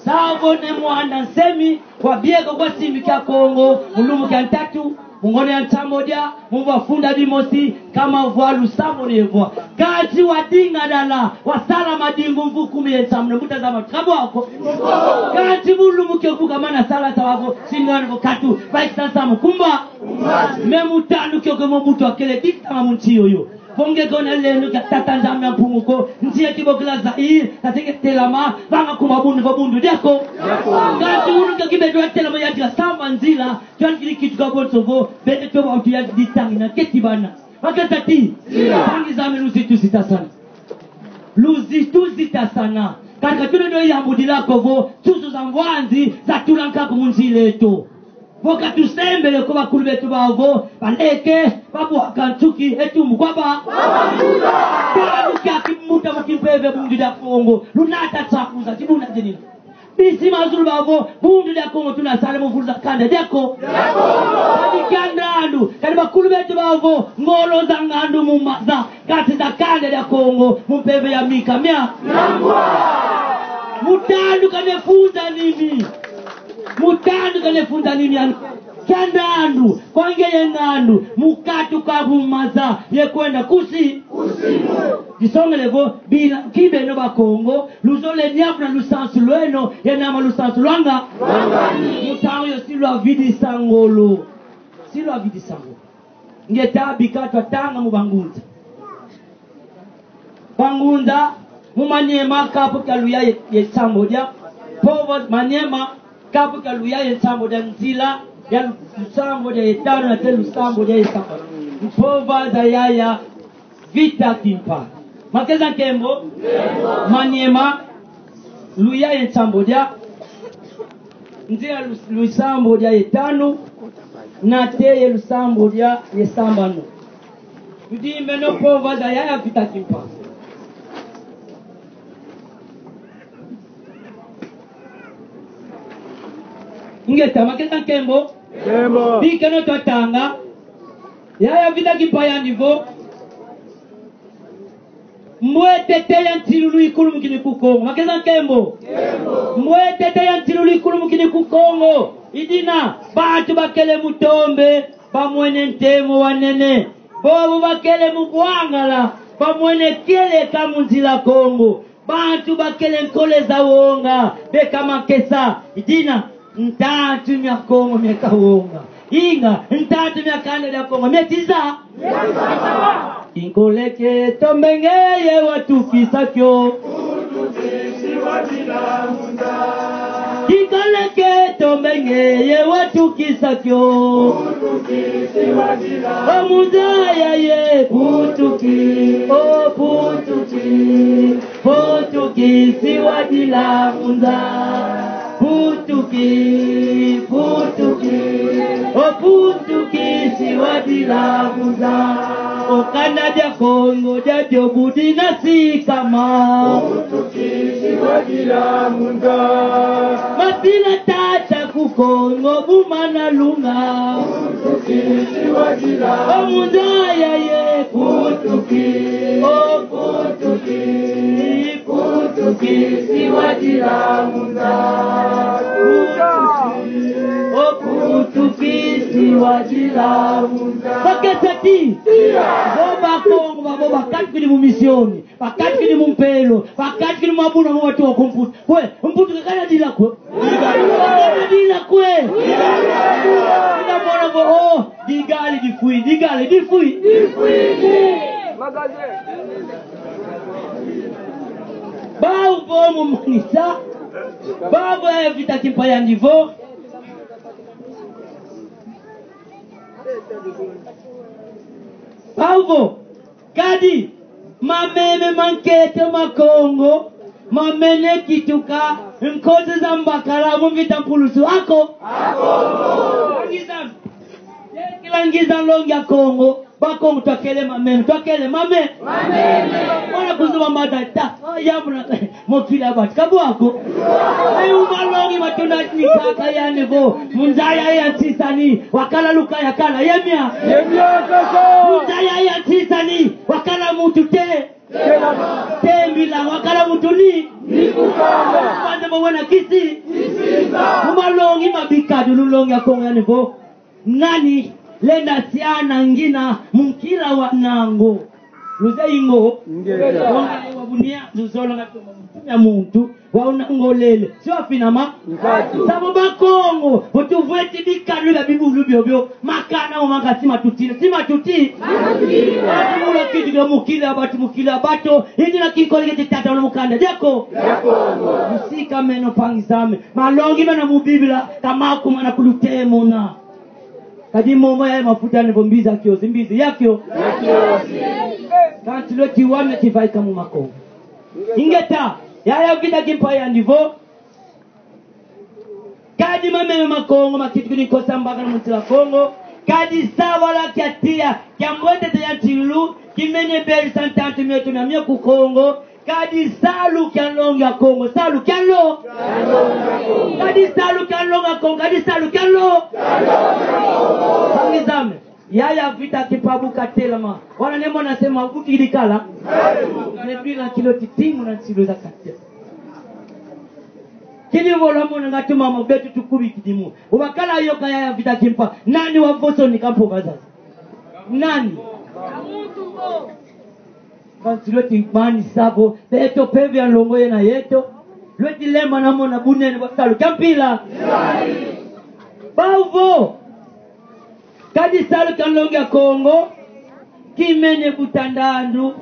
Sa vo Ne Muanda Nsemi, wa bieko kwa simbi kia Kongo, mu lumbu kia ntatu, mu ngonda ya nsambodia, mu mvu a funda dimosi, nkama vwa lusambanu ye vwa. Kansi wa dinga dala, wa sala madingu mvu kumi ye nsambanu, mbuta za matu ka bwa ko. Kansi mu lumbu kio kuka mana sala sa wavo, singana vo katu, vaikisa nsamu kumba. Me mu tandu kiokio Mobutu akele dikitanga mu nsi yoyo. Vo nge ko na lendo kia Tata Nzambi a Mpungu ko, nsi ya kibokila Zaïre, ka se ke telama, vanga kuma bundu vo bundu diako. Kansi unu kia kibeto ya telama ya dia samba nzila, twani kili kituka bonso vo, bene to ba utu ya ditangina keti bana. Makesa ti? Tangi zame luzitu zitasana. Luzitu zitasana. Kadi ka tuna dio yambudila ko vo, nsusu za mvwanzi, za tula nkaku mu nzila eto. Vo ka tusembele ko bakulu beto bavo, baleke, babwaka nsuki, e tumbu kwa ba. Tandu kiaki mbuta mu kimpeve bundu dia Kongo, lunata nsakuza, ti buna jenina. Bisi mazulu bavo, bundu dia Kongo tuna sala mu vuluza kanda diako. Kadi kia ndandu, kadi bakulu beto bavo, ngolo za ngandu mu maza, kansi za kanda dia Kongo, mu mpeve ya mika mia. Mu tandu kane funza nini? Mu tandu kane funza nini anu? Kia ndandu, kwa ngeye ngandu, mu katuka mu maza, ye kwenda kusi. Disongele vo, bila nki beno Bakongo, luzole niavu na lusansu lweno, ye nama lusansu lwanga. Mu ntangu yo si lwavidisa ngolo. Si lwavidisa ngolo. Ingeta, bika twatanga mu bangunza. Bangunza, mu Maniema, kapu kia luya ye, ye nsambodia. Mpova Maniema, kapu kia luya ye nsambodia, nzila ya lu-, lusambodia ye tanu nate lusambodia ye sambanu. Mpova za yaya Vita Kimpa. Makesa nkembo. Maniema, luya ye nsambodia, nzila lu-, lusambodia ye tanu nate ye lusambodia ye sambanu. Tudimbeno mpova za yaya Vita Kimpa. Ingeta, makesa nkembo. Nkembo. Bikeno twatanga. Yaya Vita Kimpa yandi vo: Mbwetete ya nsilulu ikulumukini ku Kongo. Makesa nkembo. Mbwetete ya nsilulu ikulumukini ku Kongo. I dina, bantu bakele mu tombe, bamwene ntemo wa nene. Bobo bakele mu bwangala, bamwene kieleka mu nzila Kongo. Bantu bakele nkole za wonga, beka makesa. I dina, ntantu mia Kongo mieka wonga. Inga, ntantu mia kanda dia Kongo mieti za. Kinkoleke tombenge ye watukisa kio. Kinkoleke tombenge ye watukisa kio. O mu nza yayi putuki, o putuki, putukisi wadila mu nza. Putuki, putuki, o putukisi wadila mu nza. O kanda dia Kongo dia diobu dina sikama. O putukisi wadila mu nza. Masila tata ku Kongo bu mana lunga. O putukisi wadila mu nza ya ye. Putuki, o putuki. Putukisi wadila mu nza. Putuki-, o putukisi wadila mu nza. Bakesa ti. Bo Bakongo babo bakatukidi mu misioni, bakatukidi mu mpelo, bakatukidi mu mabuna mu bantu wa ku Mputu. Kwe, Mputu kakala dila kwe. Kakala dila kwe. Ina mona vo, oh, digali difwi, digali difwi. Bau vo mu manisa, bau vo Vita Kimpa yandi vo. Bau vo, kadi mameme ma nkento ma Kongo mamene kituka nkozi za mbakala mu mvita mpulusu ako. Ako. Ngiza. Yekila ngiza nlongi a Kongo. Bakongo twakele mameme, twakele mame. Mameme. Mwana kuzuba mata ta. Oh, yamuna mokili ya bantu. Ka bwa ko. Ayi, mu malongi ma tuna ni kaka yandi vo. Mu nza ya ye ya nsisani, wakala luka ya kala ye mia. Ye mia kaka. Mu nza ya ye ya nsisani, wakala muntu te. Te mbila, wakala muntu ni. Ni kukamba. Kwanza bo wena kisi. Kisi. Mu malongi ma bikadi, lunlongi a Kongo yandi vo. Nani lenda siana ngina mu nkila wa nango? Luzeyi ngo. Ngeta. Wonga wa bunia, nzuzolo nga tuma muntu ya muntu, wa una ngolele. Si wafinama? Nkatu. Sabo Bakongo, vo tuvweti bikadi bia bibulu biobio, makanda mo manga si matutina, si matuti. Matutina. Ati mula kiti kio mu nkila ya bantu, mu nkila ya bantu, iti na kinkole keti tata wala mu kanda dia Ko-. Dia Kongo. Lusika meno mpangi zame, malongi mena mu Bibila, ka makumana kulutemona. Kadi momo ya mafuta ni vo mbizi ya kiozi, mbizi ya kio-. Ya kiozi. Kansi lweti wame kivaika mu Makongo. Ingeta, yaya Vita Kimpa yandi vo. Kadi mameme ma Kongo makitukidi nkozi a mbakala mu nsi a Kongo. Kadi savala kia tiya, kia mbwetete ya nsilulu, kimene beri sa ntantu mieto mia mio ku Kongo. Kadi salu kia nlongi a Kongo, salu kia nlo-. Kadi salu kia nlongi a Kongo, kadi salu kia nlo-. Mpangi zame, yaya Vita Kimpa bu katelama. Wana ne mona se mabuki dikala. Ne bila kilo titingu na nsilu za katia. Kidi vo lwamona ngatu mama beto tukubikidi mu. Ubakala yoka yaya Vita Kimpa. Nani wa voso ni kampo baza? Nani? Kansi lweti manisa vo, beto mpeve ya nlongo yena yeto, lweti lembana mona bunene bwa salu kia mpila. Bau vo, kadi salu kia nlongi a Kongo kimene buta ndandu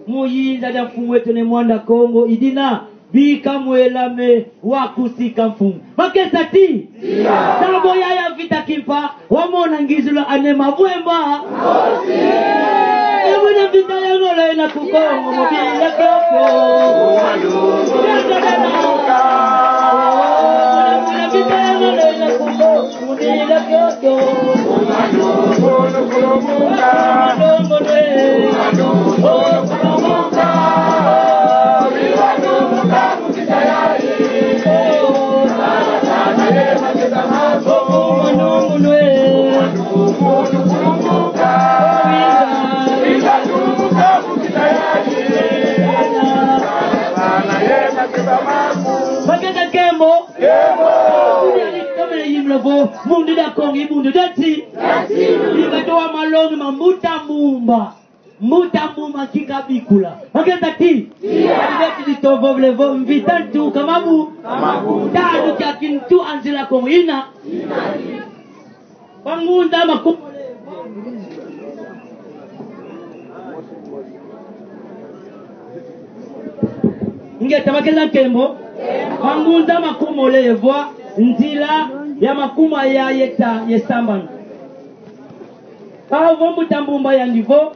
mu yinza dia mfumu eto Ne Mwanda Kongo, i dina: Bika mwelame, wakusika mfumu. Makesa ti? Sabo yaya Vita Kimpa, wamona ngizulu a Ne Mavwemba. E muna mvita ya ngolo ena ku Kongo, mobile kiokio. Muna mvita ya ngolo ena ku Kongo, mobile kiokio. Baketa nkembo. Nkembo. Kuni ali tomele yimbila vo, Bundu dia Kongo i bundu dia nsi. Iba towa malongi ma mbuta Mbumba. Mbuta Mbumba Nkinga Bikula. Baketa ti? Iya. Beti di tovovele vo mvita ntuka mabu. Mabu. Tanu kia kintu a nzila Kongo ina. Ina. Bangunza makumole. Ingeta, baketa nkembo. Bangunza makumole ye vwa nzila ya makumaya ye ta ye sambanu. Bau vo mbuta Mbumba yandi vo,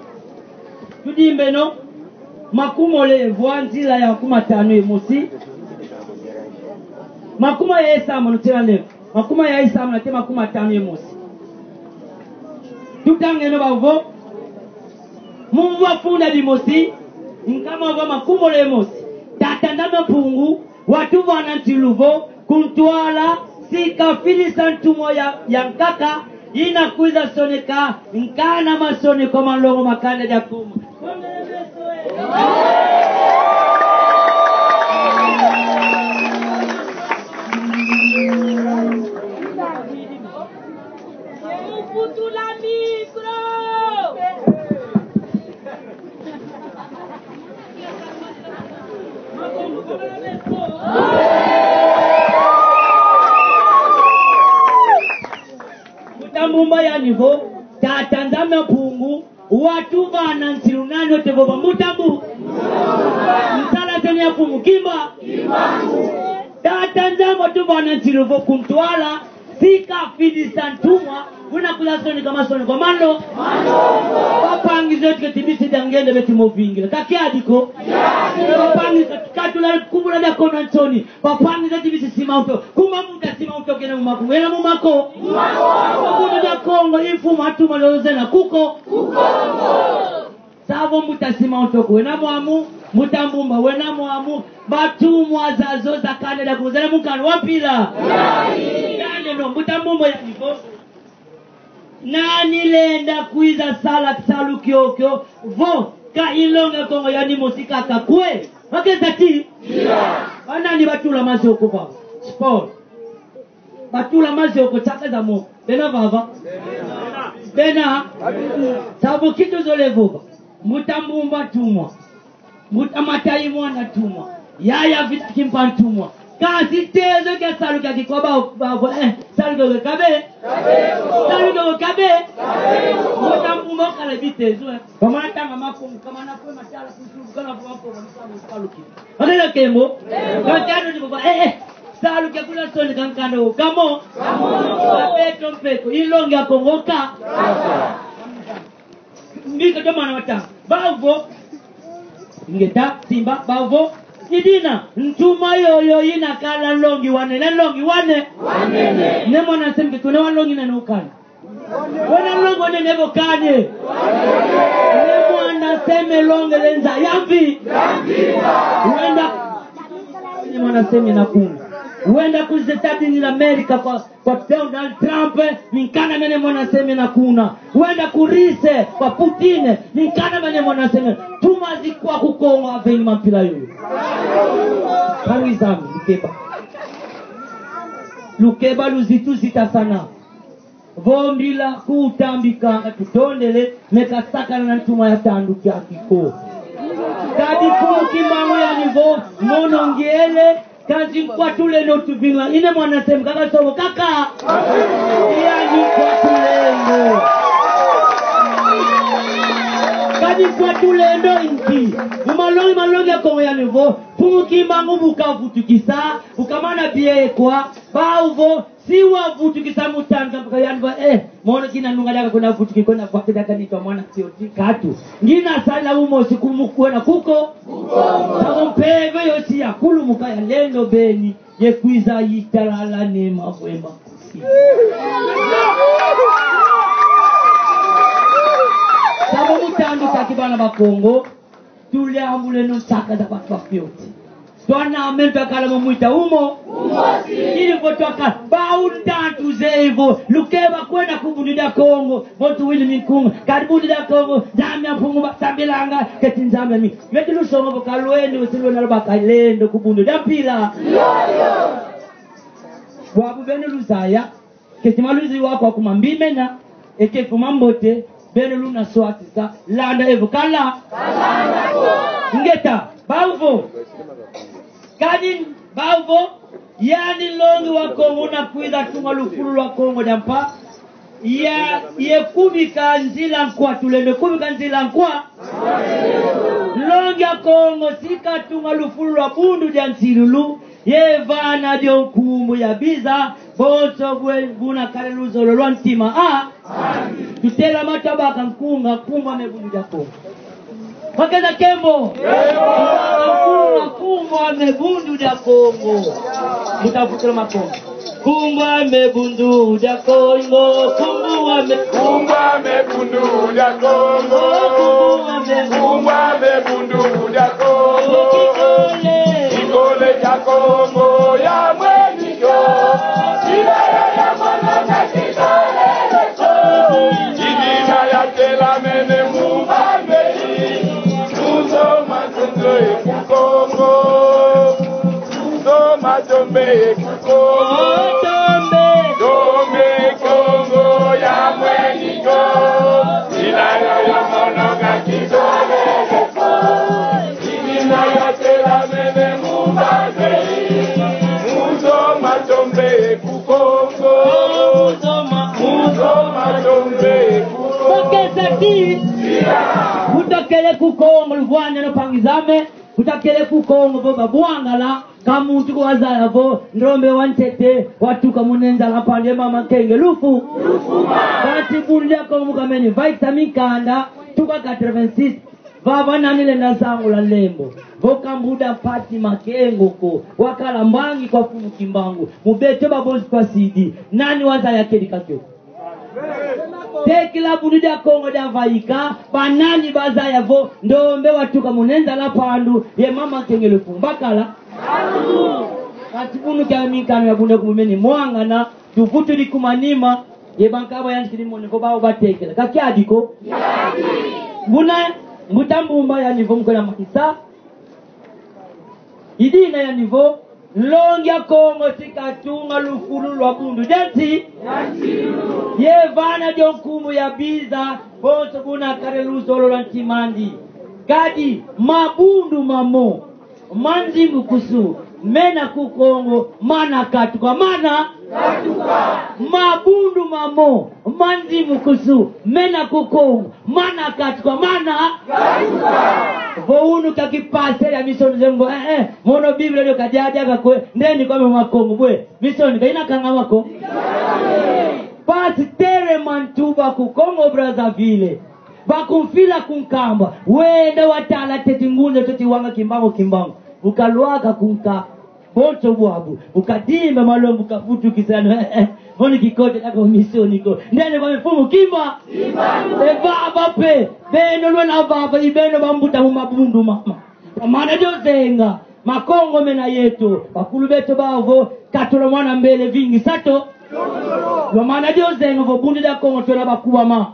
tudimbeno, makumole ye vwa nzila ya makumatanu ye mosi. Makumi aya ye sambanu ntila nde. Makumi aya ye sambanu nate makumi matanu ye mosi. Tutangeno bau vo: Mu mvu a funda dimosi, nkama wa makumole ye mosi, Tata Nzambi a Mpungu watuvana nsilu vo ku ntwala si kafidisa ntumwa ya, ya nkaka, yina kwiza soneka nkanda masoneko ma nlongo ma kanda dia Kongo. Mbuta Mbumba yani vo: Tata Nzambi a Mpungu watuvana nsilu. Nani ote vova? Mbuta Mbu-, nsala zeni ya Mfumu Kimba. Tata Nzambi watuvana nsilu vo ku ntwala si kafidisa ntumwa, una kwiza soneka masoneko ma nlo-. Bampangi zeto, keti bisi dia nge nde beti mo vingila. Ka kiadi ko? Bampangi, ka-, katula kubula dia kona nsoni. Bampangi zeto bisi Simão Toko. Kuma mbuta Simão Toko kena mu mako? Ena mu mako. Mu mako. Mu Bundu dia Kongo, i mfumu atuma zozo zena kuko. Ku Kongo. Sa vo mbuta Simão Toko wena mwamu, mbuta Mbumba wena mwamu, bantumwa zazo za kanda dia Kongo zena mu nkanda wa mpila? Yandi. Yandi no, mbuta Mbumba yani vo: Nani lenda kwiza sala salu kiokio vo ka i nlongi a Kongo yani mosi kaka kwe? Bakeza ti? Ba nani batula mazioko vava? Sport. Batula mazioko, tsaka za mo. Bena vava? Bena? Sa vo ki tuzolele vova. Mbuta Mbumba ntumwa. Mbuta Matayi mwana ntumwa. Yaya Vita Kimpa ntumwa. Kansi tezo kia salu kia kikwa ba, ba, ba, eh, salu kia kabe. Salu kia kabe. Mbuta Mbumba kala bitezo, eh. Kamana tanga makungu, kamana kwe matala kutu, kana kwa kwa salu kia. Akela kembo. Kati ano ni baba, eh, eh. Salu kia kula soni kankanda wo kamo. Kamo. Kapeto mpeko. I nlongi a Kongo ka. Mbika to mana wata. Bau vo. Ingeta, simba, bau vo. I dina, ntumwa yoyo yina kala nlongi wa nene, nlongi wa ne-. Wa nene. Ne mwana nsemi ke tuna wa nlongi nene ukana. Wena nlongi wa nene vo kani. Ne mwana nsemi nlongi le nza ya mvi-. Wenda. Ne mwana nsemi na kunga. Wenda ku États-Unis d'Amérique kwa kwa Donald Trump, minkanda mene mwana nsemi na kuna. Wenda ku Russie, kwa Putin, minkanda mene mwana nsemi. Ntumwa zikwa ku Kongo, aveni ma mpila yoyo. Kari zami, lukeba. Lukeba luzitu zita sana. Vo mbila kutambika, tutondele, me kasakana na ntumwa ya tandu kiaki ko. Kadi Mfumu Kimbangu yani vo, mono ngiele, kansi Nkwa Tulendo tuvingila. I ne mwana nsemi kaka sobo kaka. Yani Nkwa Tulendo. Kadi Nkwa Tulendo i nki? Mu malongi, malongi a Kongo yani vo, Mfumu Kimbangu bu kavutukisa, bu kamana biekwa, bau vo, si wavutukisa mu tandu, kambuka yani vo, eh, mono kina nunga diaka kuna vutuki kuna vwaki diaka nitwa mwana fioti katu. Ngina sala umosi ku mu kwena kuko. Sa vo mpeve yo si yakulumuka ya lendo beni, ye kwiza yitalala ne mavwema kusi. Sa vo mu tandu kiaki bana ba Kongo, tuliambuleno nsaka za bantu ba fioti. Twana ame twakala mu mwita umo. Umosi. Ili vo twakala. Bau ntantu zevo. Lukeba kwenda ku Bundu dia Kongo. Muntu wili minkunga. Kadi Bundu dia Kongo. Nzambi a Mpungu basambilanga. Keti Nzambi mi. Meti lusongo vo ka lwenda, usi lwenda lubaka lendo ku Bundu dia mpila. Yoyo. Bwabu beno luzaya. Keti maluzi wa kwa kuma mbi mena, e ke kuma mbote, beno luna swasisa, landa evo kala. Ingeta, bau vo. Kani, bau vo, yani nlongi wa Kongo una kwiza tunga lufulu lwa Kongo dia mpa. Ya, ye kubika nzila Nkwa Tulendo, kubika nzila Nkwa. Nlongi a Kongo si katunga lufulu lwa Bundu dia Nsilulu, ye vana dio nkumbu ya biza, bonso bwe buna kala luzolo lwa ntima. Ah? Tutela mata baka nkunga, nkumbu ame Bundu dia Kongo. Bakeza kembo. Nkumbu ame Bundu dia Kongo. Mutavutula makongo. Nkumbu ame Bundu dia Kongo. Nkumbu ame. Nkumbu ame Bundu dia Kongo. Nkumbu ame. Nkumbu ame Bundu dia Kongo. Kikole. Kikole kia Kongo ya mweni kio. Sila ya ya mono na kikole. Kidina ya telamene mu mbanza yi. Mu nzo ma ntomb'e ku Kongo. Mu nzo ma ntomb'e ku Kongo. Ntomb'e. Ntomb'e Kongo ya mweni kio. Sila yo yo mono ka kizolele ko. Kidina ya telamene mu mbanza yi. Mu nzo ma ntomb'e ku Kongo. Mu nzo ma. Mu nzo ma ntomb'e ku Kongo. Bakesa ti. Sia. Utakele ku Kongo, luvwanda no mpangi zame. Utakele ku Kongo vo babwangala, ka muntu ko wazaya vo ndombe wa ntete watuka mu nza la mpandu ye mama Kenge lufu. Kansi Bundu dia Kongo mu kamene vaikisa minkanda, tuka quatre-vingt-six. Vava nani lenda sangula lembo vo ka mbuda mpasi makengo ko, wakala mbangi kwa Mfumu Kimbangu, mu beto babonzi twasidi, nani wazaya kedika kio? Tekila Bundu dia Kongo dia vaika, banani bazaya vo ndombe watuka mu nza la mpandu ye mama Kenge lufu? Mbakala. Kansi buna kia minkanda ya buna kumumeni mwangana, tuvutudi ku manima, ye bankaka bayantikidi moni vo bawu batekela. Ka kiadi ko? Buna, mbuta Mbumba yandi vo mu kwenda makisa. I dina yandi vo, nlongi a Kongo si katunga lufulu lwa bundu dia nsi. Ye vana dio nkumbu ya biza, bonso buna kale luzolo lwa ntim'andi. Kadi mabundu mamo ma nzimbukusu mena ku Kongo, mana katuka, mana katuka. Mabundu mamo ma nzimbukusu mena ku Kongo, mana katuka, mana katuka. Vo unu ka kipasele ya misoni zemo vo, eh, eh, mono Biblia dio ka diadiaka ko, ndeni kwame Makongo bwe. Misoni ka ina kangama ko. Pasitele ma Ntuba ku Congo Brazzaville, bakumfila ku Nkamba, wenda watala teti ngunza teti wanga Kimbangu, Kimbangu. Bu kalwaka ku nka, bonso bwabu, bu kadimba malombu, bu kavutukisana, eh, eh, mono kikota diaka misoni ko. Ndeni kwame Mfumu Kimba. Kimbangu. E vava mpe, beno lwena vava, i beno bambuta mu mabundu mama. Lwamana dio zenga, Makongo mena yeto, bakulu beto bavo, katula mwana mbele vingisa to. Lwamana dio zenga vo Bundu dia Kongo twena bakubama.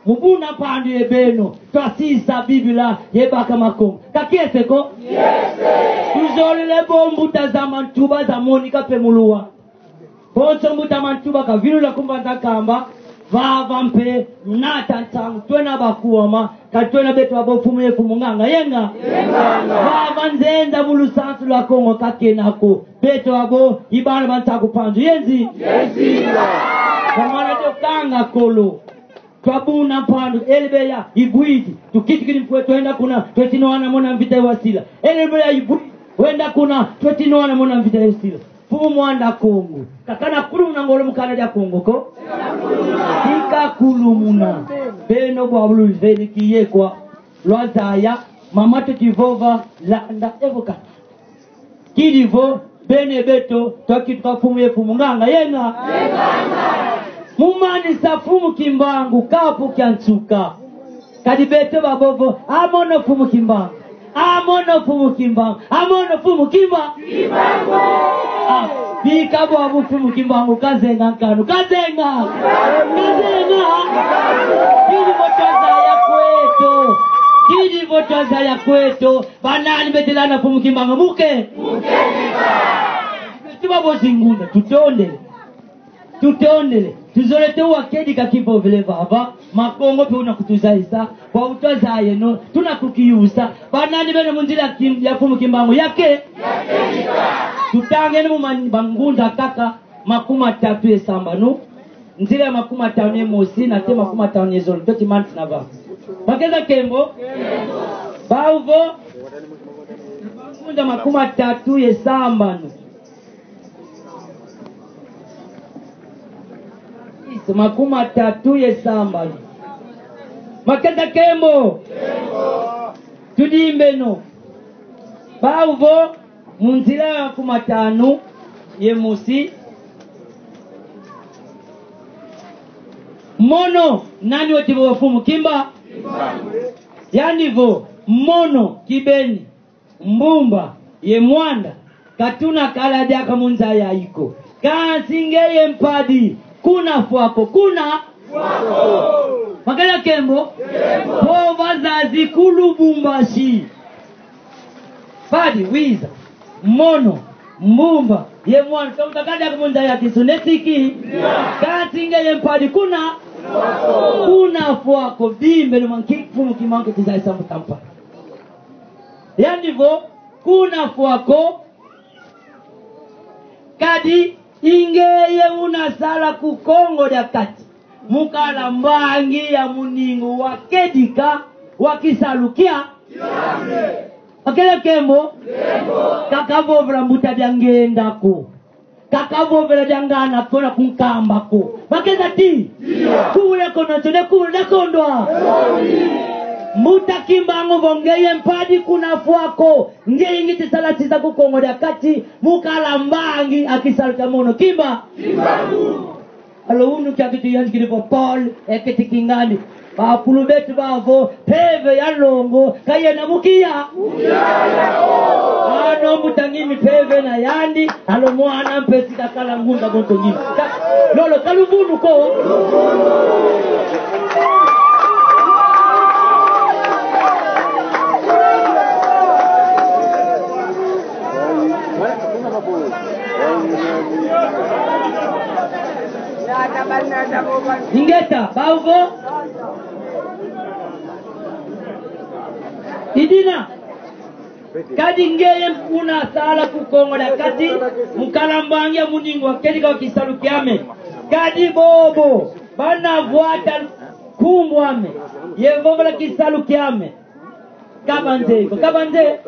Mu buna mpandu ye beno, twasisa Biblia ye baka Makongo. Ka kiese ko? Kiese. Tuzolele vo mbuta za ma Ntuba zamonika mpe mu luwa. Bonso mbuta ma Ntuba kavilula ku mbanza Nkamba, vava mpe nata ntangu twena bakubama, ka twena beto abo mfumu ye mfumu, nganga ye nga. Ye nganga. Vava nzenza mu lusansu lwa Kongo ka kena ko. Beto abo i bana ba Nsaku Mpanzu ye nzi. Ye nzinga. Kamana dio kanga kolo. Twabuna mpandu, Elibeya ibwidi, tukitukidi mfwe, twenda kuna, tweti nwana mona mvita wasila. Elibeya ibwidi, wenda kuna, tweti nwana mona mvita wasila. Mfumu Mwanda Kongo, kakana kulumuna ngolo mu kanda dia Kongo ko? Ika kulumuna. Beno bwabu luveni kiyekwa, lwazaya, mama teti vova, landa, evo kaka. Kidi vo, beno ye beto, twakituka mfumu ye mfumu, nganga ye nga. Mu manisa Mfumu Kimbangu, kapu kia nsuka. Kadi beto babo vo, a mono Mfumu Kimbangu. A mono Mfumu Kimbangu. A mono Mfumu Kimba. Kimbangu. Ah, bika bwabu Mfumu Kimbangu kazenga nkanu. Kazenga. Kazenga. Kidi vo twazaya kweto. Kidi vo twazaya kweto. Banani betelana Mfumu Kimbangu muke? Muke. Beto babo zinguna, tutondele. Tutondele. Tuzolele te wa kedika kivovele vava. Makongo mpe una kutuzayisa. Kwa utwa zayeno, tuna kukiyusa. Banani bena mu nzila ya Kim-, ya Mfumu Kimbangu? Ya ke? Ya kedika. Tutangeno mu man-, bangunza kaka. Makumi matatu ye sambanu. Nzila ya makumi matanu ye mosi, nate makumi matanu ye zole. Toti mansi na va. Makesa Kembo. Bau vo. Ngunza makumi matatu ye sambanu. Makumi matatu ye sambanu. Makesa Kembo. Tudimbeno. Bau vo, mu nzila ya makumi matanu ye mosi. Mono, nani weti vo Mfumu Kimbangu? Yandi vo, mono kibeni, Mbumba ye Mwanda, ka tuna kala diaka mu nza yayi ko. Kansi ngeye mpadi, kuna fwa ko, kuna fwa ko. Makala kembo? Kembo. Vo bazazi ku Lubumbashi. Mpadi wiza, mono, Mbumba ye Mwanda, ka tuna kala diaka mu nza ya kisu ne siki. Kansi ngeye mpadi, kuna, kuna fwa ko. Bimbele manki Mfumu Kimbangu kizayisa mu tampa. Yandi vo, kuna fwa ko, kadi i ngeye una sala ku Kongo dia Kati, mu kala mbangi ya muningu wa kedika wa kisalu kia. Akele kembo? Kaka vovela mbuta dia ngenda ko. Kaka vovela diangana ko na kunkamba ko. Bakeza ti? Kule kono nsone kule na kondwa. Mbuta Kimbangu vo ngeye mpadi, kuna fwa ko. Ngeye ngiti sala sisa ku Kongo dia Kati, mu kala mbangi a kisalu kia mono. Kimba? Kimbangu. Alors, unu kiaki tuyandikidi vo Paul eketi kingandi. Bakulu betu bavo, mpeve ya longo ka yena mu kiya. Ano mbuta ngimi mpeve na yandi, alors mwana mpesi kakala ngunda bonso ngimi. Ka-, lolo ka luvunu ko. Ingeta, bau vo. I dina, kadi ngeye una sala ku Kongo dia Kati, mu kala mbangi ya muningu wa kedika wa kisalu kiame. Kadi bobo bana vwata nkumbu ame, ye vovela kisalu kiame. Ka banzeyi ko, ka banze-,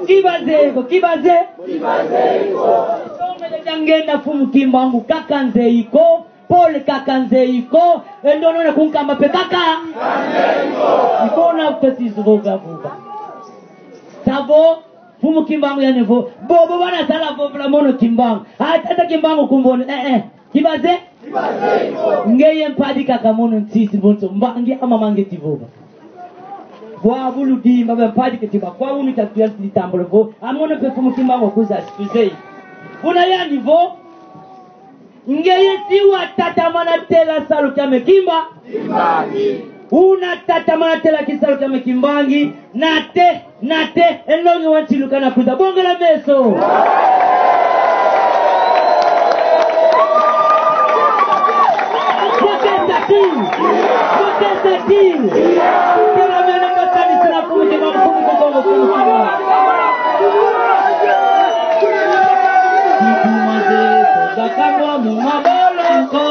ki bazeyi ko, ki baze-, tongele dia ngenda Mfumu Kimbangu, ka kanzeyi ko, Paul ka kanzeyi ko, e ndono na kunkamba mpe kaka. I kuna mpesi zuvuga vuga. Savo, Mfumu Kimbangu yandi vo, bobo bana sala vovela mono Kimbangu. Ah, tata Kimbangu kumbone, eh, eh. Ki baze-, ngeye mpadi kaka mono nsisi bonso, mbangi ama mangi ti vova. Bwabu ludimba bwa mpadi keti ba kwa unu tatu ya litambula vo, a mono mpe Mfumu Kimbangu kuza tuzeyi. Kuna yandi vo, ngeye si watatamana tela salu kiame Kimba-. Kimbangi. Una tatamana tela kisalu kiame Kimbangi, nate, nate, e nlongi wa nsilu kana kwiza. Bongela meso. Bakesa ti, bakesa ti. Tela mene bakani sina Mfumu Kimbangu, Mfumu Kongo, Mfumu Kimbangu. Kituma ze, zakangwa mu maboloko.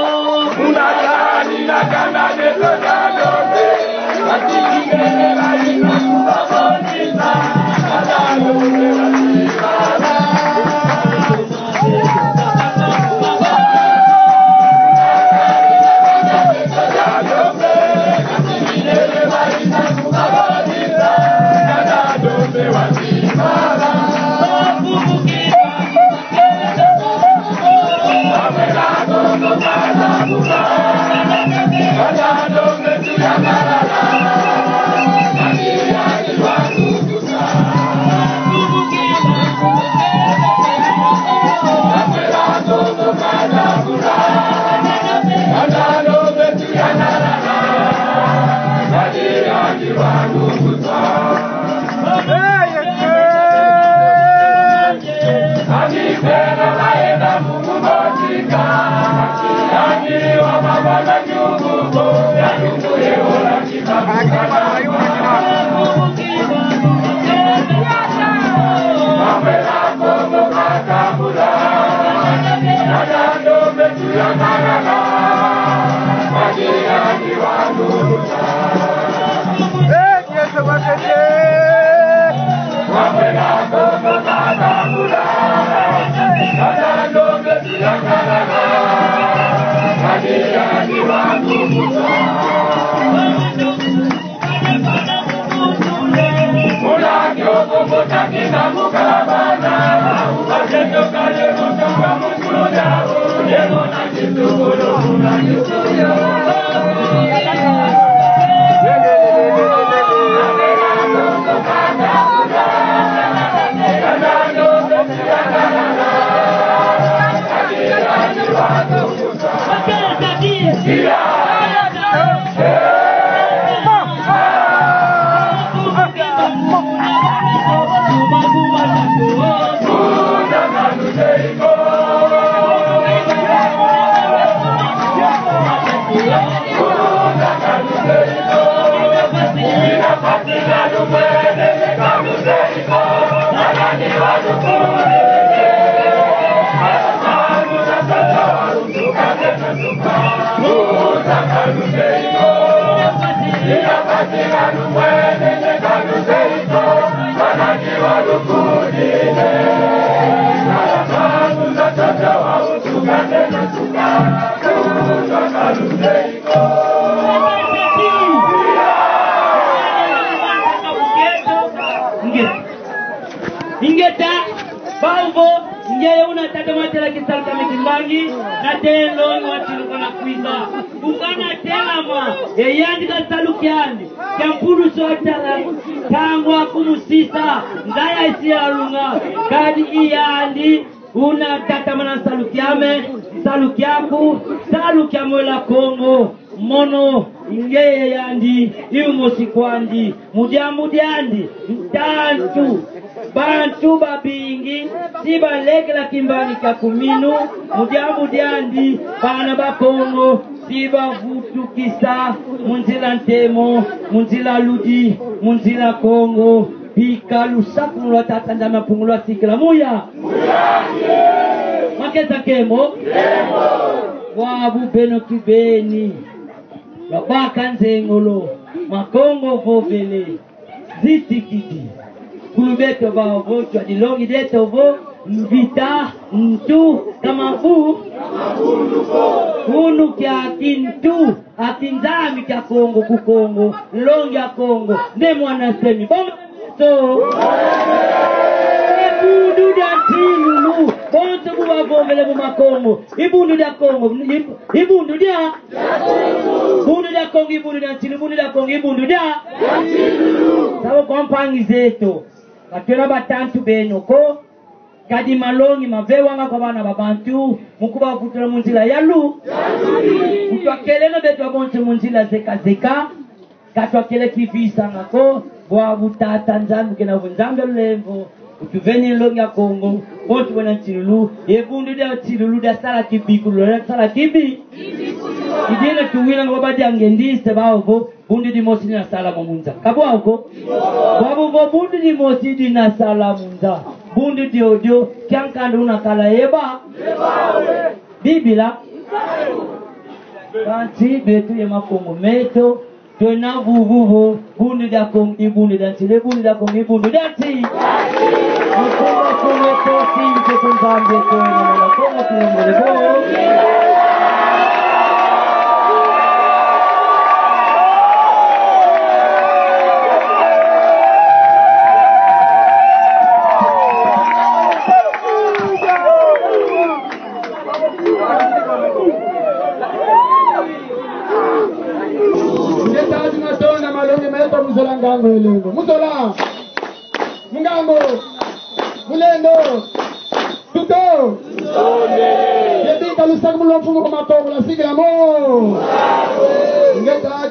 Ingeta, bau vo, ngeye una tata matela kisalu kia mikimbangi, na te nlongi wa ntilu kana kwiza. Kukana telama, ye yandi ka salu kiandi kia mpulusu atala, ntangu aku mu sisa, nza ya isi ya lunga, kadi i yandi una tatamana salu kiame, salu kiaku, salu kia Mwela Kongo. Mono, ngeye yandi, i umosi kwandi, mu diambu diandi, ntantu, bantu babingi si balekela kimbangi kia kuminu, mu diambu diandi, bana ba Kongo si bavutukisa mu nzila ntemo, mu nzila ludi, mu nzila Kongo. Bika lusakumunu lwa Tata Nzambi a Mpungu lwasikila mu ya. Makesa, nkembo. Bwabu beno kibeni lwabaka nzengolo, Makongo vovele, zitikidi. Kulu beto bau vo, twa dilongi dieto vo, mvita, ntu, kamabu, kunu kia kintu, a kinzambi kia Kongo ku Kongo, nlongi a Kongo, Ne Muanda Nsemi. Bonso. I Bundu dia Nsilulu, bonso bu bavovele mu Makongo. I Bundu dia Kongo, i, i Bundu dia Bundu dia Kongo, i Bundu dia Nsilulu, Bundu dia Kongo, i Bundu dia. Savo kwa mpangi zeto. Ka twena batantu beno ko. Kadi malongi mavewanga kwa bana ba bantu, mu kubavutula mu nzila ya lu. Mu twakeleno beto bonso mu nzila zeka zeka. Ka twakele kivisanga ko, bwabu Tata Nzambi kena vo Nzambi a lulemvo, utuveni nlongi a Kongo, bonso bwena Nsilulu, ye Bundu dia Nsilulu diasala kibikulu, diasala kibi. I dina tuwila ngo ba dia ngendiste bau vo, Bundu dimosi dina sala mu nza. Ka bwau ko? Bwabu vo Bundu dimosi dina sala mu nza, Bundu diodio, kia nkanda una kala yeba. Bibila. Kansi beto ye Makongo meto, twena vuvu vo, Bundu dia Kongo i Bundu dia Nsi, ye Bundu dia Kongo i Bundu dia Nsi. Mukuma kume tosi, mpepo Nzambi, twena na Kongo, tulombole bo. Ngeta zina tonda malongi meto mu zola ngangu ye lelo. Mu zola. Mu ngangu. Mu lendo. Tuto. Ye bika lusakumunu lwa Mfumu kwa Makongo lwasikila mu. Ngeta